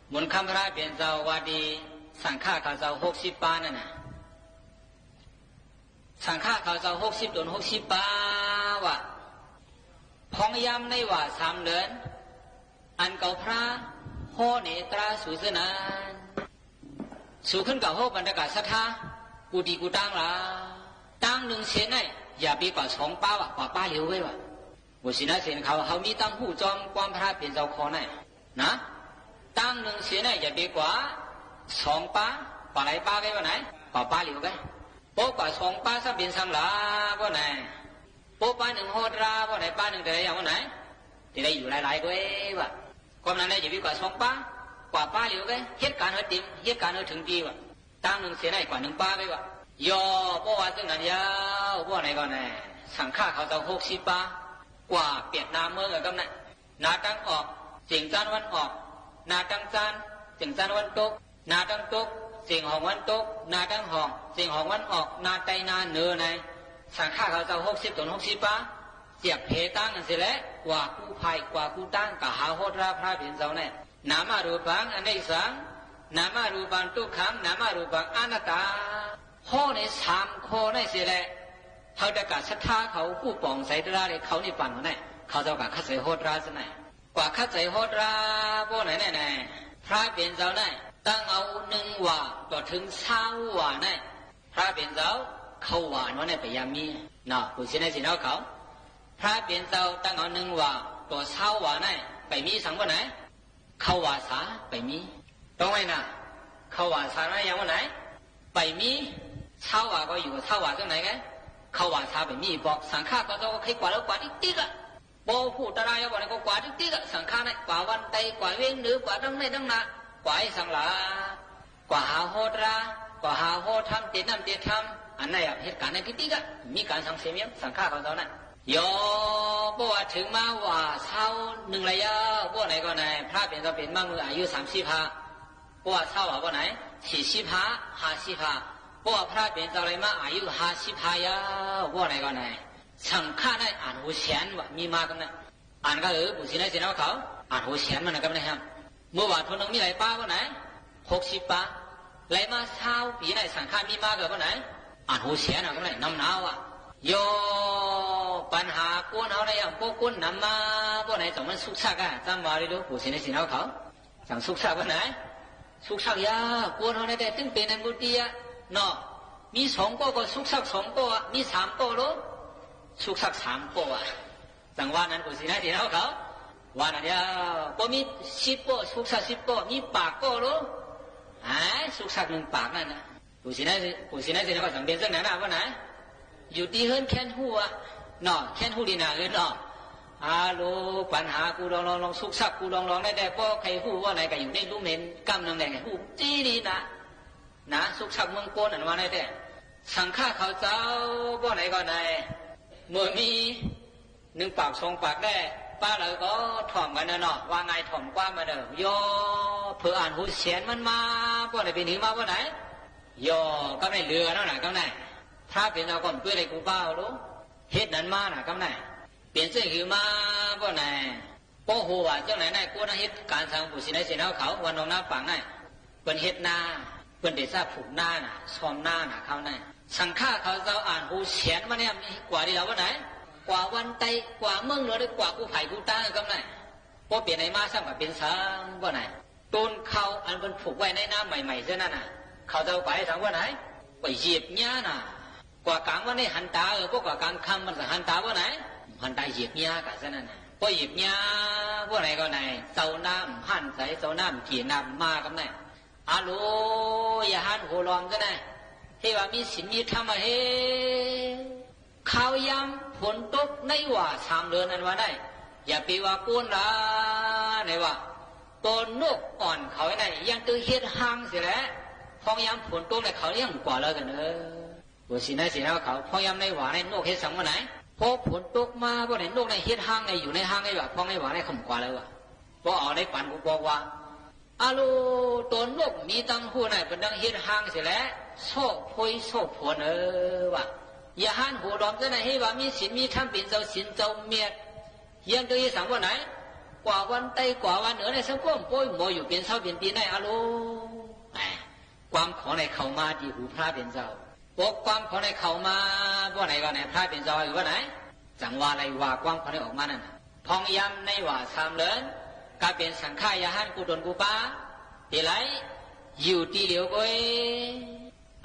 หมุนค่ำพระเป๋นเจ้าว่าดี สังฆะเขาเจ้าหกสิบปานั่นน่ะ สังฆะเขาเจ้าหกสิบต๋น หกสิบปา ว่า พ่องยามในว่าสามเดือน อันเก่าพระฮ้อเนตราสูเจ้านั้น สูขึ้นกาฮ้อบรรดากาศรัทธา กู้ตี้กู้ตางละ ตางนึ่งเสียใน อย่าไปกว่าสองปา ว่ะ กว่าปาเหลียวไว้ ว่ะ ผู้สินได้สินเขา เฮามีตังฮู้จอมความพระเป๋นเจ้าข้อใน นะ ตางนึ่งเสียใน อย่าไปกว่าสองปา กว่าหลายปาไว้ ว่าไหน กว่าปาเหลียวไว้ ป้อกว่าสองปาซ้ำเป๋นสังละ ป้อไหน ป้อปานึ่งฮ้อตรา ป้อไหน ปานึ่งแต่ละอย่าง ป้อไหน ตี้ได้อยู่หลายๆ ก้วย ว่ะ ความนั้นแหละ อย่าไปกว่าสองปา กว่าปาเหลียวไว้ เหตุก๋ารณ์หื้อเต๋ม เหตุก๋ารณ์หื้อเถิงตี้ ว่ะ ตางนึ่งเสียใน กว่านึ่งปาไว้ ว่ะ ย่อ ป้อว่าเจ้านั้นยาว ป้อไหนก่อไหน สังฆะเขาเจ้าหกสิบปา กว่าเปียดหน้าเมืองอะกำนั้น หน้าตังออก เสียงจันทร์วันออก หน้าตังจาน เสียงจันทร์วันตก หน้าตังตก เสียงหองวันตก หน้าตังหอง เสียงหองวันออก หน้าใต้หน้าเหนือใน สังฆะเขาเจ้าหกสิบต๋น หกสิบปา เจียบเพตางนั้นเสียแหละ กว่ากู้ภัย กว่ากู้ตาง กาหาฮ้อตราพระเป๋นเจ้าใน นามารูปัง อเนกขัง นามารูปัง ตุ๊กขัง นามารูปัง อนัตตา ฮ้อในสามข้อในเสียแหละ เฮาตะกาศรัทธาเขา ผู้ป่องใสตราเลย เข้านิพพานหัวใน เขาเจ้ากาคัดใจ๋ฮ้อตราเสียใน กว่าคัดใจ๋ฮ้อตรา ป้อไหนแน่ๆ พระเป๋นเจ้าใน ตั้งเอานึ่งว่า ต่อเถิงซาวว่าใน พระเป๋นเจ้า เขาว่าอันว่าในไปยามมี เนาะ ผู้สินได้สินเอาเขา พระเป๋นเจ้า ตั้งเอานึ่งว่า ต่อซาวว่าใน ไปมีสังว่าไหน เขาว่าสา ไปมี ต้องไว้นะ เขาว่าสาในยังว่าไหน ไปมี ซาวว่าก็อยู่ ซาวว่าตรงไหนไง เขาว่าสาไปมี บอกสังฆะเขาเจ้าก็ใค่กว่าแล้ว กว่าติ๊กๆ อะ บ่ฮู้ตะลายว่าบ่ได้ก็กว่าติ๊กๆ อะ สังฆะใน กว่าวันใต กว่าเวียงเหนือ กว่าตังในตังนา กว่าไอ้สังหลา กว่าหาฮ้อตรา กว่าหาฮ้อธรรม เตศน์น้ำเตศน์ธรรม อันนั้นอะ เหตุก๋ารณ์ในติ๊กๆ อะ มีก๋านสังเสริมยัง สังฆะเขาเจ้านั้น ย่อ ป้อว่าเถิงมาว่าซาวนึ่งละยาว ป้อไหนก่อไหน พระเป๋นเจ้าเป๋นมาเมื่ออายุสามสิบห้า ป้อว่าซาวว่าป้อไหน สี่สิบห้า ห้าสิบห้า ป้อว่าพระเป๋นเจ้าไหลมาอายุห้าสิบห้ายาว ป้อไหนก่อไหน สังฆะในอันหัวแสนว่ามีมากำนั้น อันก็ เออ ผู้สินได้สินเอาเขา อันหัวแสนมันนะกำนั้นครับ เมื่อว่าถ้วนนึ่งมีหลายปาป้อไหน หกสิบปา ไหลมาซาวปี๋ในสังฆะมีมากำป้อไหน อันหัวแสนอะกำนั้น นำหนาวอะ ย่อ ปัญหาก้นเฮาในอย่างพวกก้นนำมา ป้อไหน ต้องมันสุกสักอะ จำว่าเลยดู ผู้สินได้สินเอาเขา จั่งสุกสักป้อไหน สุกสักยาก ก้นเฮาในแต่ตึงเป๋นอันบุเตียเนาะ มีสองก้อก็สุกสักสองก้ออะ มีสามก้อโล สุกสักสามก้ออะ จั่งว่านั้น ผู้สินได้สินเอาเขา ว่านั้นเดียว บ่มีสิบก้อ สุกสักสิบก้อ มีปากก้อโล หาย สุกสักนึ่งปากนั่นนะ ผู้สินได้ ผู้สินได้สินเอาเขา จั่งเป๋นจั่งนั้นนะ ป้อไหน อยู่ตี้เฮือนแค่นฮู้อะ เนาะ แค่นฮู้ดีนาเฮือนเนาะ อาโล ปัญหากูลองลองลอง สุกสักกูลองลองได้แต่ ป้อใค่ฮู้ว่าไหนก็อยู่ในลุ่มเห็นกำนึ่งแหละ ฮู้ตี้ดีนะ นะ สุกสักเมืองโกนอันว่าได้แต่ สังฆะเขาเจ้า ป้อไหนก่อไหน เมื่อมี นึ่งปากสองปากได้ ป้าเหล่าก็ถ่อมกั๋นนะเนาะ ว่าไงถ่อมความมาเด้อ ย่อ เผื่ออันหัวแสนมันมา ป้อไหนเป๋นหื้อมาป้อไหน ย่อ กำนั้นเหลือแล้วนะ กำนั้น พระเป๋นเจ้าก็เปื้อได้กูเป้าโล เหตุนั้นมานะ กำนั้น เป๋นเจ้าหื้อมาบ่ไหน บ่ฮู้ว่าจั้งใด๋ ในก้นนั้นเฮ็ดก๋านสัง ผู้ศีลในศีลเฮาเขา วันนองน้ำปังใน เปิ้นเฮ็ดนา เปิ้นเต๋ซาผูกนาน่ะ ซ่อมนาน่ะ เขาใน สังฆะเขาเจ้าอ่านฮูแสนมาเนี่ย มีกว่าดีแล้วบ่ไหน กว่าวันไต กว่าเมืองเหนือ กว่ากู้ไผ่กู้ตา กำใน บ่เป๋นไหนมาซ้ำก็เป๋นสังบ่ไหน ต้นข้าวอันเปิ้นผูกไว้ในนาใหม่ๆ เจ้านั้นน่ะ เขาเจ้าไปสังบ่ไหน ไปเหยียบหญ้าน่ะ กว่ากลางวันนี่หันต๋า เออ บ่กว่ากลางค่ำมันก็หันต๋าบ่ไหน หันต๋าเหยียบหญ้าก่ะเจ้านั้นน่ะ บ่เหยียบหญ้าบ่ไหนก็ไหน เจ้าน้ำหันใส เจ้าน้ำเกียน้ำมากำใน อะโหล ยะหันหัวหลอมเจ้านั้น เฮว่ามีศีลมีธรรมอะเฮ คราวยามฝนตกในหว่าสามเดือนนั้นว่าได้ อย่าไปว่าก้นละ ไหนว่า ต๋อนนกอ่อนเขาไหน ยังตื้อเฮ็ดฮังเสียแหละ พ่องยามฝนตกเนี่ยเขายังกว่าเลิกกั๋นเออ หัวศีลในศีลเฮาเขา พ่องยามในหว่าในนกเฮ็ดสังบ่ไหน พอฝนตกมาบ่ไหน นกในเฮ็ดฮังใน อยู่ในฮังในหว่า พ่องในหว่าในเขากว่าเลยว่า พอเอาในปันกูบอกว่า อะโหล ต๋อนนกมีตังหู้ใน เปิ้นดังเฮ็ดฮังเสียแหละ โซ่พอยโซ่ผลเออว่า ยะหันหัวหลอมเจ้านั้น เฮว่ามีศีลมีธรรม เป๋นเจ้าศีลเจ้าเมียด ยังตื้อสังบ่ไหน กว่าวันไต กว่าวันเหนือในสังคม โป้ยหมออยู่เป๋นเช้าเป๋นปี๋ใน อะโหล แหม ความของในเข้ามาตี้หูพระเป๋นเจ้า ปกความของในเข้ามาบ่ไหนก็ไหน พระเป๋นเจ้าอยู่บ่ไหน จังว่าไรว่าความของในออกมานั้นน่ะ พ่องยามในหว่าสามเดือน ก็เป๋นสังฆะยะหันกู้ต๋นกู้ปา เป๋นไร อยู่ตี้เหลียวก้อย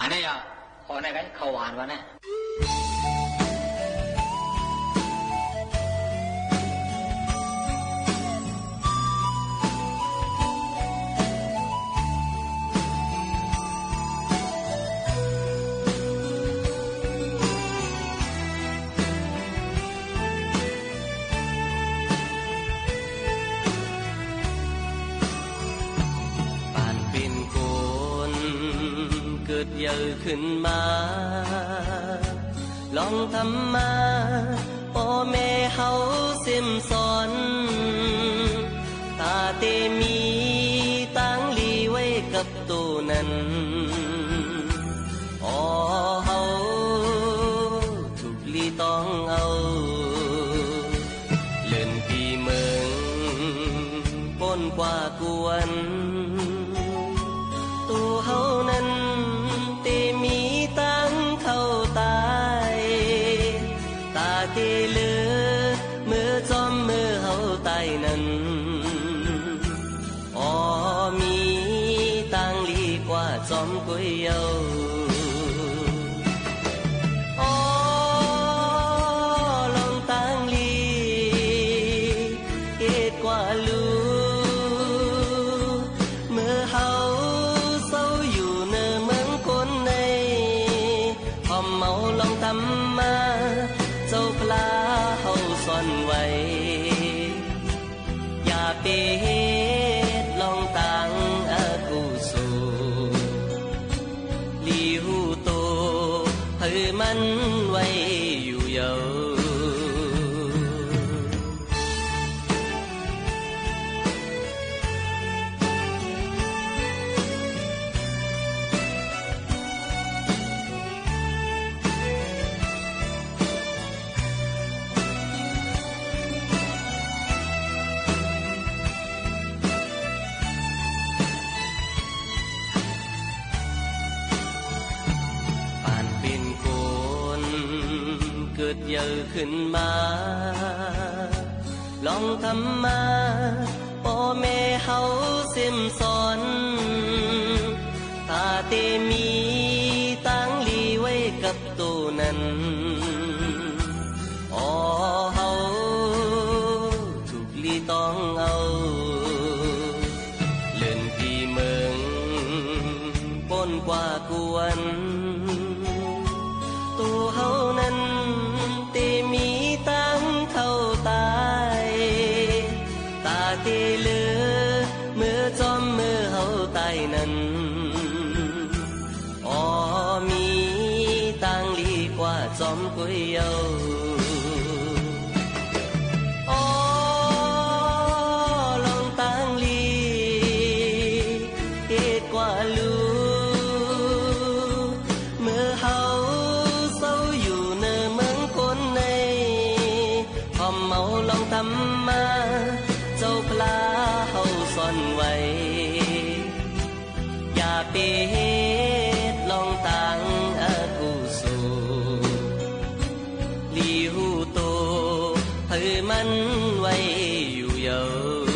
อันนี้อ่ะ ขอในกันเข้าหวานวะนะ ปานเป๋นคนเกิดใหญ่ขึ้นมา ลองธรรมะป้อแม่เฮาเส้มสอน ต๋าเตมีตางหลีไว้กับ โตนั้น ออเฮาถูกลีต้องเอา เลินปี้เมิงป้นกว่ากวน โตเฮานั้นเตมีตางเฒ่าต๋าย ต๋าเตเหลือเมื่อจอมเมื่อเฮาต๋ายนั้น ออมีตางหลีกว่าจอมก๋วยเย้า ออลองตางหลีเกตกว่าลู เมื่อเฮาเซาอยู่เนินเมืองคนใน ฮ่อมเอาลองธรรมะเจ้าพระเฮาสอนไว้ อย่าไปเฮ็ดลองตางอกุศล หลีฮู้โตหื้อมันไว้อยู่เย้า ปานเป๋นคนเกิดใหญ่ขึ้นมา ลองธรรมะป้อแม่เฮาเส้มสอน ต๋าเตมีตางหลีไว้กับโตนั้น ออเฮาถูกลีต้องเอา เลินปี้เมิงป้นกว่ากวน โตเฮานั้นเตมีตางเฒ่าต๋าย ต๋าเตเหลือเมื่อจอมเมื่อเฮาต๋ายนั้น ออมีตางหลีกว่าจ เมาลองธรรมะ เจ้าพระเฮาสอนไว้ อย่าไปเฮ็ดลองตางอกุศล หลีฮู้โตหื้อมันไว้อยู่เยาว์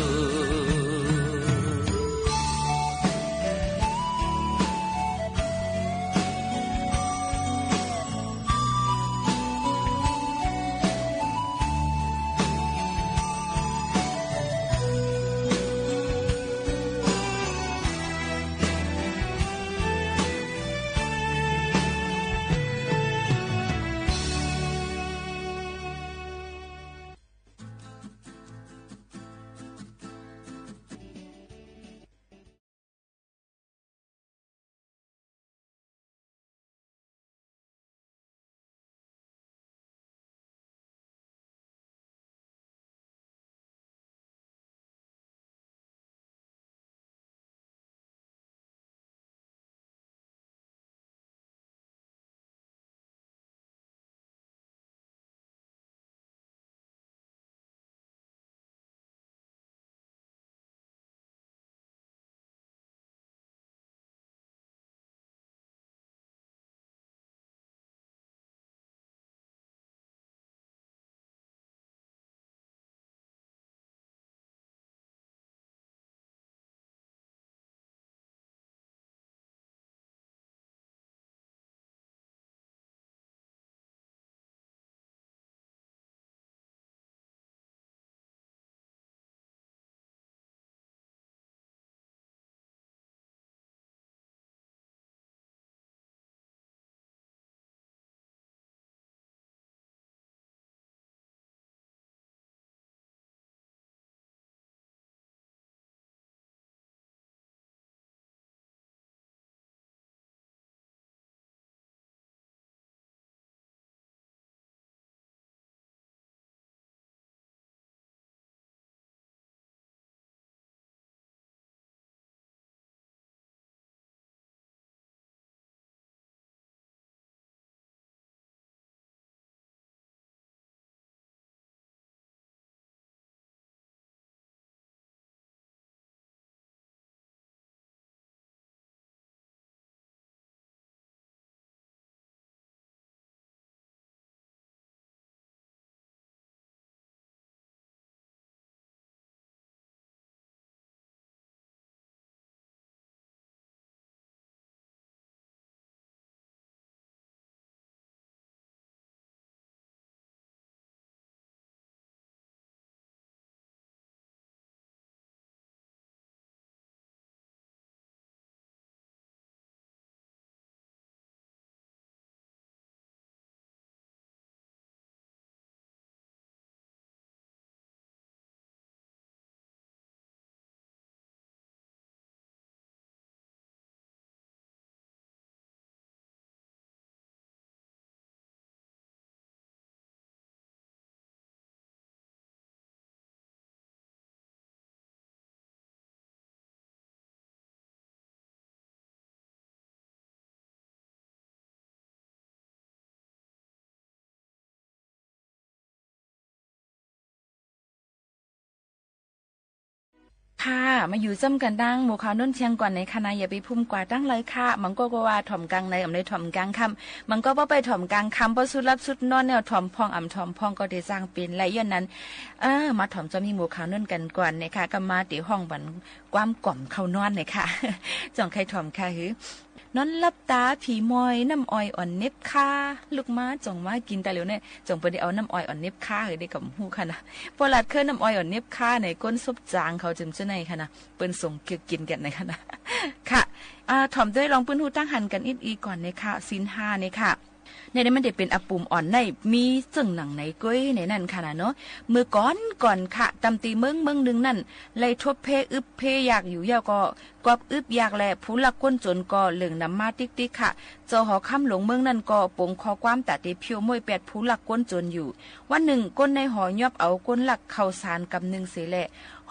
ค่ะ มาอยู่จ้ำกั๋นตั้งหมู่ข่าวโน้นเที่ยงก่อนในคะนา อย่าไปพุมกว่าตั้งเลยค่ะ บางก๊อกก็ว่าถ่อมกลางใน อ่ำ ได้ถ่อมกลางค่ำ บางก๊อกว่าไปถ่อมกลางค่ำ เพราะสุดหลับสุดนอนเนี่ย ถ่อมพ่องอ่ำถ่อมพ่องก็ได้จ้างเป๋นไร ย้อนนั้น เออ มาถ่อมจอมยี่หมู่ข่าวโน้นกั๋นก่อนนะคะ ก็มาเต๋ห้องบัน ความก่อมเข้านอนเนี่ยค่ะ จ่องใค่ถ่อมค่ะหือ นอนหลับต๋าผีมอย น้ำอ้อยอ่อนเหน็บคา ลุกมาจ่องมากิ๋น แต่เหลียวเนี่ย จ่องเปิ้นได้เอาน้ำอ้อยอ่อนเหน็บคาหือ ได้ก็บ่ฮู้ค่ะนะ ปอหลัดเคินน้ำอ้อยอ่อนเหน็บคาในก้นศพจางเขาจึงจะไหนค่ะนะ เปิ้นส่งเกือกกิ๋นกั๋นในค่ะนะ ค่ะ อ่า ถ่อมด้วยลองปื้นฮู้ตั้งหันกั๋นอิดอีก่อนเนี่ยค่ะ ศีลห้าเนี่ยค่ะ เนี่ย เนี่ยมันได้เป๋นอาปุ่มอ่อนใน มีเจิ่งหนังไหนก้อยในนั้นค่ะนะเนาะ เมื่อก่อนก่อนค่ะ ตำตีเมืองเมืองนึ่งนั้น ไล่ทบเพอึบเพยากอยู่เยียะก็ กอบอึบยากแล ผู้ลักก้นจนก็เหลื่องนำมาติ๊กติ๊กค่ะ เจ้าหอค้ำหลวงเมืองนั้นก็ป๋งข้อความต๋าเตเผี้ยวม้วยแปดผู้ลักก้นจนอยู่ วันนึ่งก้นในหอยอบเอาก้นลักข้าวสารกำนึ่งเสียแล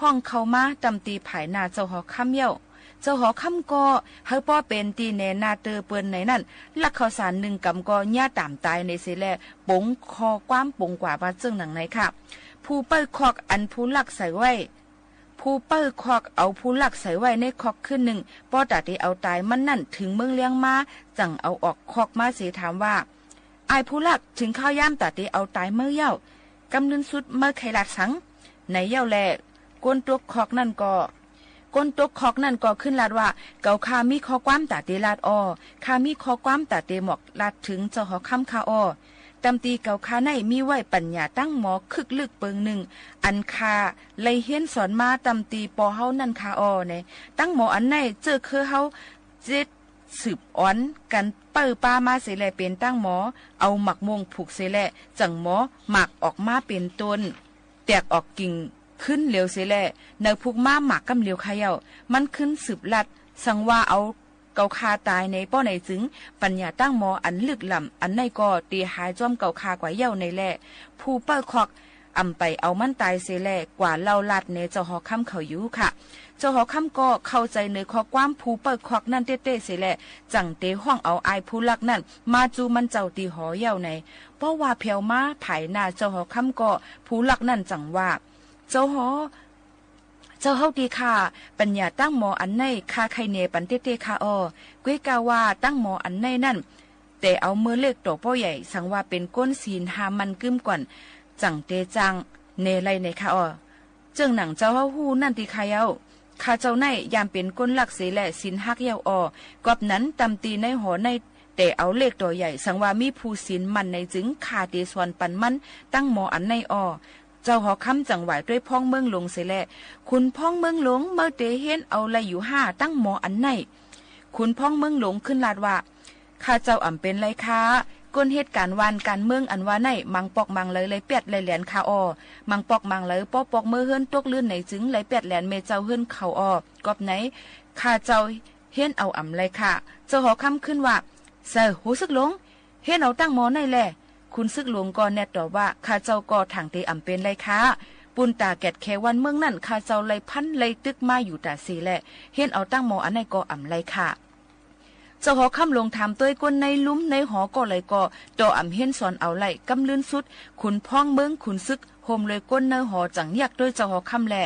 ฮ้องเข้ามาตำตีผายหน้าเจ้าหอค้ำเยียะ เจ้าหอคำก็หื้อป้อเป๋นตี้แหน่หน้าเตื้อเปิ้นในนั้น ลักข้าวสารนึ่งกำก็เยียะต๋ามต๋ายในเสียแล ป๋งข้อความป๋งกว่าว่าเจิ่งหนังในค่ะ ผู้เปิ้ลคอกอันผู้ลักใส่ไว้ ผู้เปิ้ลคอกเอาผู้ลักใส่ไว้ในคอกคืนนึ่ง ป้อต๋าเตเอาต๋ายมันนั้นเถิงเมืองเลี้ยงมา จั่งเอาออกคอกมาเสียถามว่า อ้ายผู้ลัก เถิงคราวยามต๋าเตเอาต๋ายเมื่อเย้า กำนึ่นสุดเมื่อใค่ลาดสัง ในเย้าแล คนตกคอกนั้นก็ คนตกคอกนั้นก็ขึ้นลาดว่า เก๋าข้ามีข้อความต๋าเตลาดอ่อ ข้ามีข้อความต๋าเตหมอกลาดเถิงเจ้าหอคำข้าอ่อ ตำตี้เก๋าข้าในมีไว้ปั๋ญญาตั้งหมอคึกลึกเปิงนึ่ง อันข้าไล่เฮียนสอนมาตำตี้ปอเฮานั่นข้าอ่อ แหน่ ตั้งหมออันในเจ้อคือเฮาเจ็ดสืบอ่อนกั๋นเปิ้ลป้ามาเสียแลเป๋นตั้งหมอ เอาหมากม่วงผูกเสียแล จั่งหมอหมากออกมาเป๋นต้น แตกออกกิ่งขึ้นเหลียวเสียแล เนยผูกมาหมากก้ำเหลียวข้าเย้า มันขึ้นสืบลัด สังว่าเอาเก๋าข้าต๋ายในป้อไหนจึง ปั๋ญญาตั้งหมออันลึกล้ำอันในก็เตหายจ้อมเก๋าข้ากว่าเย้าในแล ผู้เปิ้ลคอกอ่ำไปเอามันต๋ายเสียแล กว่าเล่าลาดแหน่เจ้าหอคำเขาอยู่ค่ะ เจ้าหอคำก็เข้าใจ๋เนยข้อความผู้เปิ้ลคอกนั้นเต๊ๆ เสียแล จั่งเตฮ้องเอาอ้ายผู้ลักนั้นมาจู้มันเจ้าตี้หอเย้าใน ป้อว่าแผ่วมาผายหน้าเจ้าหอคำก็ ผู้ลักนั้นจั่งว่า เจ้าหอ เจ้าเฮาตี้ข้า ปั๋ญญาตั้งหมออันในข้าใค่แหน่ปันเต๊ๆ ข้าอ่อ ก้วยกาว่าตั้งหมออันในนั้น แต่เอาเมื่อเลขต่อป้อใหญ่ สังว่าเป๋นคนศีลห้ามั่นกึ้มก่อน จั่งเตจ้างแหน่ไล่ในข้าอ่อ เจิ่งหนังเจ้าเฮาฮู้นั่นตี้ข้าเย้า ข้าเจ้าในยามเป๋นคนลักเสียแลศีลหักเย้าอ่อ กอบนั้นตำตี้ในหอในแต่เอาเลขต่อใหญ่ สังว่ามีผู้ศีลมั่นในจึงข้าเตสอนปันมันตั้งหมออันในอ่อ เจ้าหอคำจั่งหวายต้วยพ่องเมืองหลวงเสียแล ขุนพ่องเมืองหลวง เมื่อเตเฮียนเอาไล่อยู่ห้าตั้งหมออันใน ขุนพ่องเมืองหลวงขึ้นลาดว่า ข้าเจ้าอ่ำเป๋นไรค่ะ คนเหตุก๋ารณ์ว่านก๋ารณ์เมืองอันว่าใน มังปอกมังเหลยไล่แป๊ดไล่แหลนข้าอ่อ มังปอกมังเหลยป้อปอกเมื่อเฮือนตกลื่นไหนจึงไล่แป๊ดแหลนแม่เจ้าเฮือนเขาอ่อ กอบไหน ข้าเจ้าเฮียนเอาอ่ำไรค่ะ เจ้าหอคำขึ้นว่า เสิร์ ฮู้สึกหลวง เฮียนเอาตั้งหมอในแล ขุนศึกหลวงก็แนดตอบว่า ข้าเจ้าก็ถางเตอ่ำเป๋นไรค่ะ ปูนต๋าแก็ดแขวันเมืองนั้น ข้าเจ้าไล่พันไล่ตึกมาอยู่ต๋าเสียแล เฮียนเอาตั้งหมออันในก็อ่ำไรค่ะ เจ้าหอคำหลวงถามต้วยคนในลุ่มในหอก็ไหลก็ ต่ออ่ำเฮียนสอนเอาไล่ กำลื่นสุด ขุนพ่องเมืองขุนศึก โฮมเลยคนในหอจั่งเยียกต้วยเจ้าหอคำแล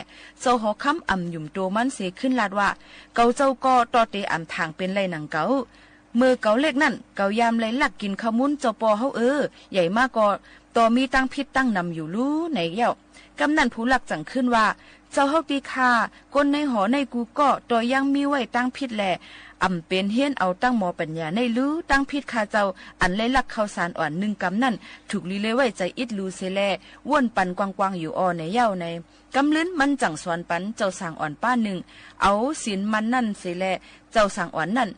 เจ้าหอคำอ่ำหยุมตั๋วมันเสียขึ้นลาดว่า เก๋าเจ้าก็ต่อเตอ่ำถางเป๋นไรหนังเก๋า เมื่อเก๋าเล็กนั้น เก๋ายามไล่ลักกิ๋นข้าวมุ้นเจ้าปอเฮาเออ ใหญ่มาก็ต่อมีตั้งผิดตั้งนำอยู่ลู่ในเย้า กำนั้นผู้ลักจั่งขึ้นว่า เจ้าเฮาตี้ข้า คนในหอในกู้ก็ต่อยังมีไว้ตั้งผิดแล อ่ำเป๋นเฮียนเอาตั้งหมอปั๋ญญาในลู่ ตั้งผิดข้าเจ้า อันไล่ลักข้าวสารอ่อนนึ่งกำนั้น ถูกลีเลไว้ใจ๋อิดลู่เสียแล ว่นปันกว้างๆ อยู่อ่อในเย้าใน กำลื่นมันจั่งสอนปันเจ้าสางอ่อนป้านึ่ง เอาศีลมั่นนั้นเสียแล เจ้าสางอ่อนนั้น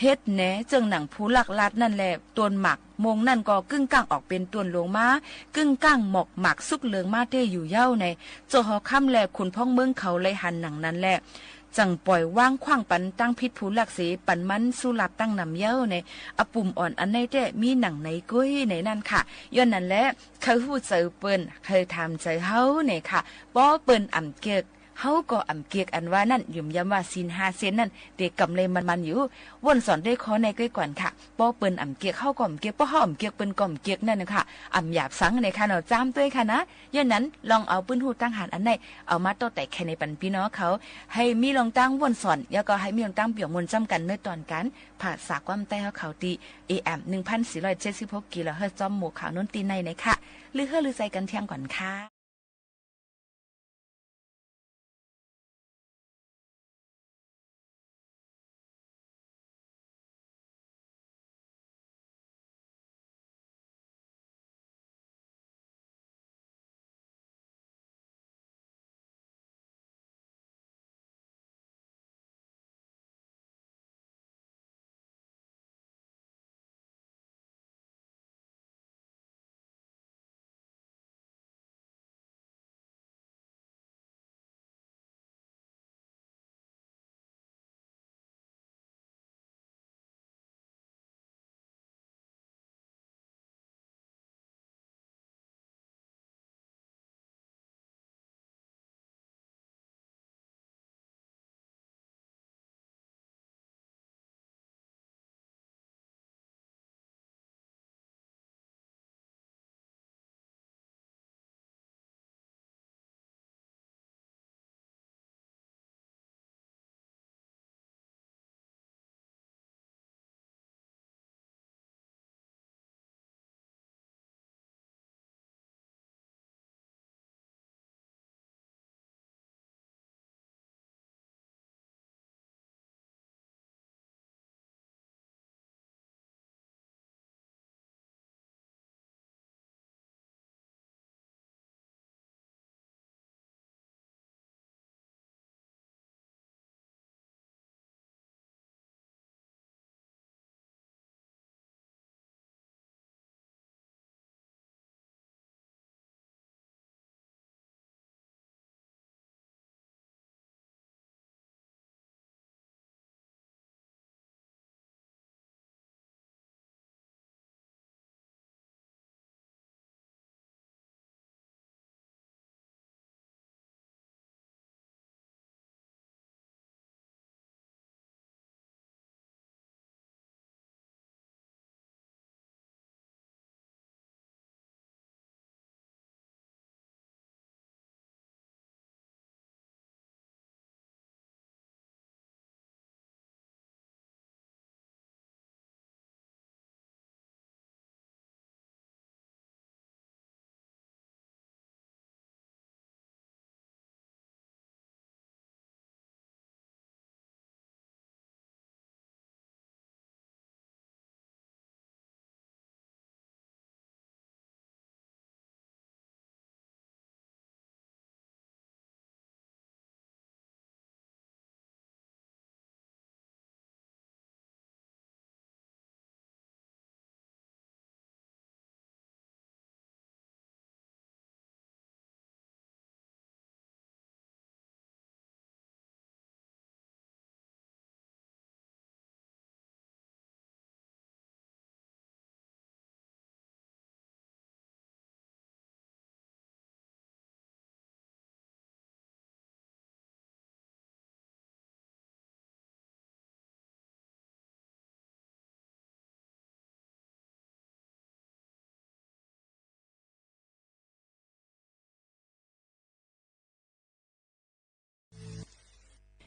เฮ็ดแหน่เจิ่งหนังผู้ลักลาดนั่นแล ต้นหมากม่วงนั้นก็กึ้งก้างออกเป๋นต้นหลวงมา กึ้งก้างหมอกหมากสุกเหลืองมาเต้อยู่เย้าใน เจ้าหอคำแลขุนพ่องเมืองเขาไล่หันหนังนั้นแล จั่งป่อยว้างขว้างปันตั้งผิดผู้ลักเสีย ปันมันสู้ลับตั้งนำเย้าใน อปุ่มอ่อนอันในแต๊มีหนังในกุ้ยในนั้นค่ะ ย้อนนั้นแล ใค่ฮู้ใจ๋เปิ้น ใค่ถามใจ๋เฮาในค่ะ ป้อเปิ้นอ่ำเกียก เฮาก็อ่ำเกียก อันว่านั้น หยุมย้ำว่าศีลห้าเส้นนั้น เตก๋ำไรมันๆ อยู่ ว่นสอนได้ข้อในก้อยก่อนค่ะ ป้อเปิ้นอ่ำเกียก เฮาก็อ่ำเกียก ป้อเฮาอ่ำเกียก เปิ้นก็อ่ำเกียกนั่นน่ะค่ะ อ่ำหยาบสังในค่ะเนาะ จ้ำต้วยค่ะนะ ย้อนนั้น ลองเอาปื้นฮู้ตั้งหากอันใน เอามาโต้แตกแขนในปันปี้น้องเขา หื้อมีลองตั้งว่นสอน แล้วก็หื้อมีลองตั้งเปียกมวลจ้ำกั๋นในตอนก๋านภาษาความใต้เฮาเขาตี้ เอ เอ็ม หนึ่งพันสี่ร้อยเจ็ดสิบหก กิโลเฮิรตซ์ จอมหมู่ข่าวโน้นตี้ในในค่ะ ลือเฮ้อลือใจ๋กั๋นเที่ยงก่อนค่ะ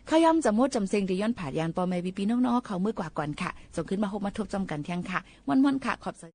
ข้าวยำจ๋ำหมดจ๋ำเซ็งตี้ย้อนผาดยานป้อแม่ปี้ๆ น้องๆ เฮาเมื่อกว่าก่อนค่ะ ส่งคืนมาฮบมาทบจำกั๋นเที่ยงค่ะ ม่วนๆ ค่ะ ขอบใจ๋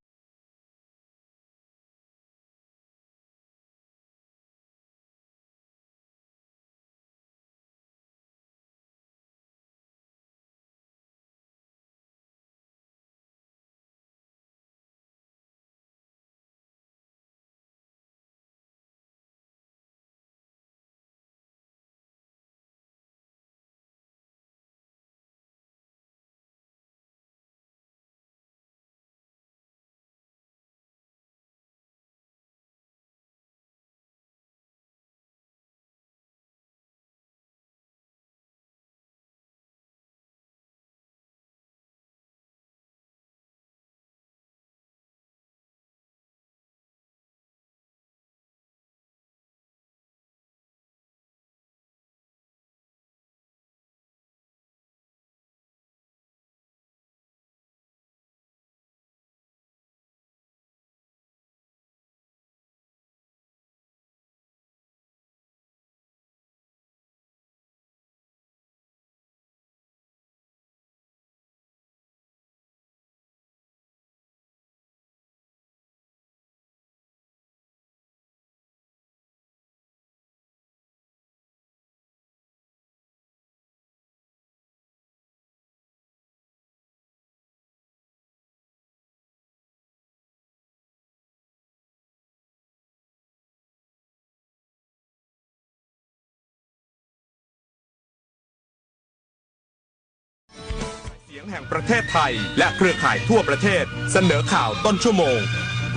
เสียงแห่งประเทศไทย และเครือข่ายทั่วประเทศ เสนอข่าวต้นชั่วโมง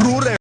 รู้เร็ว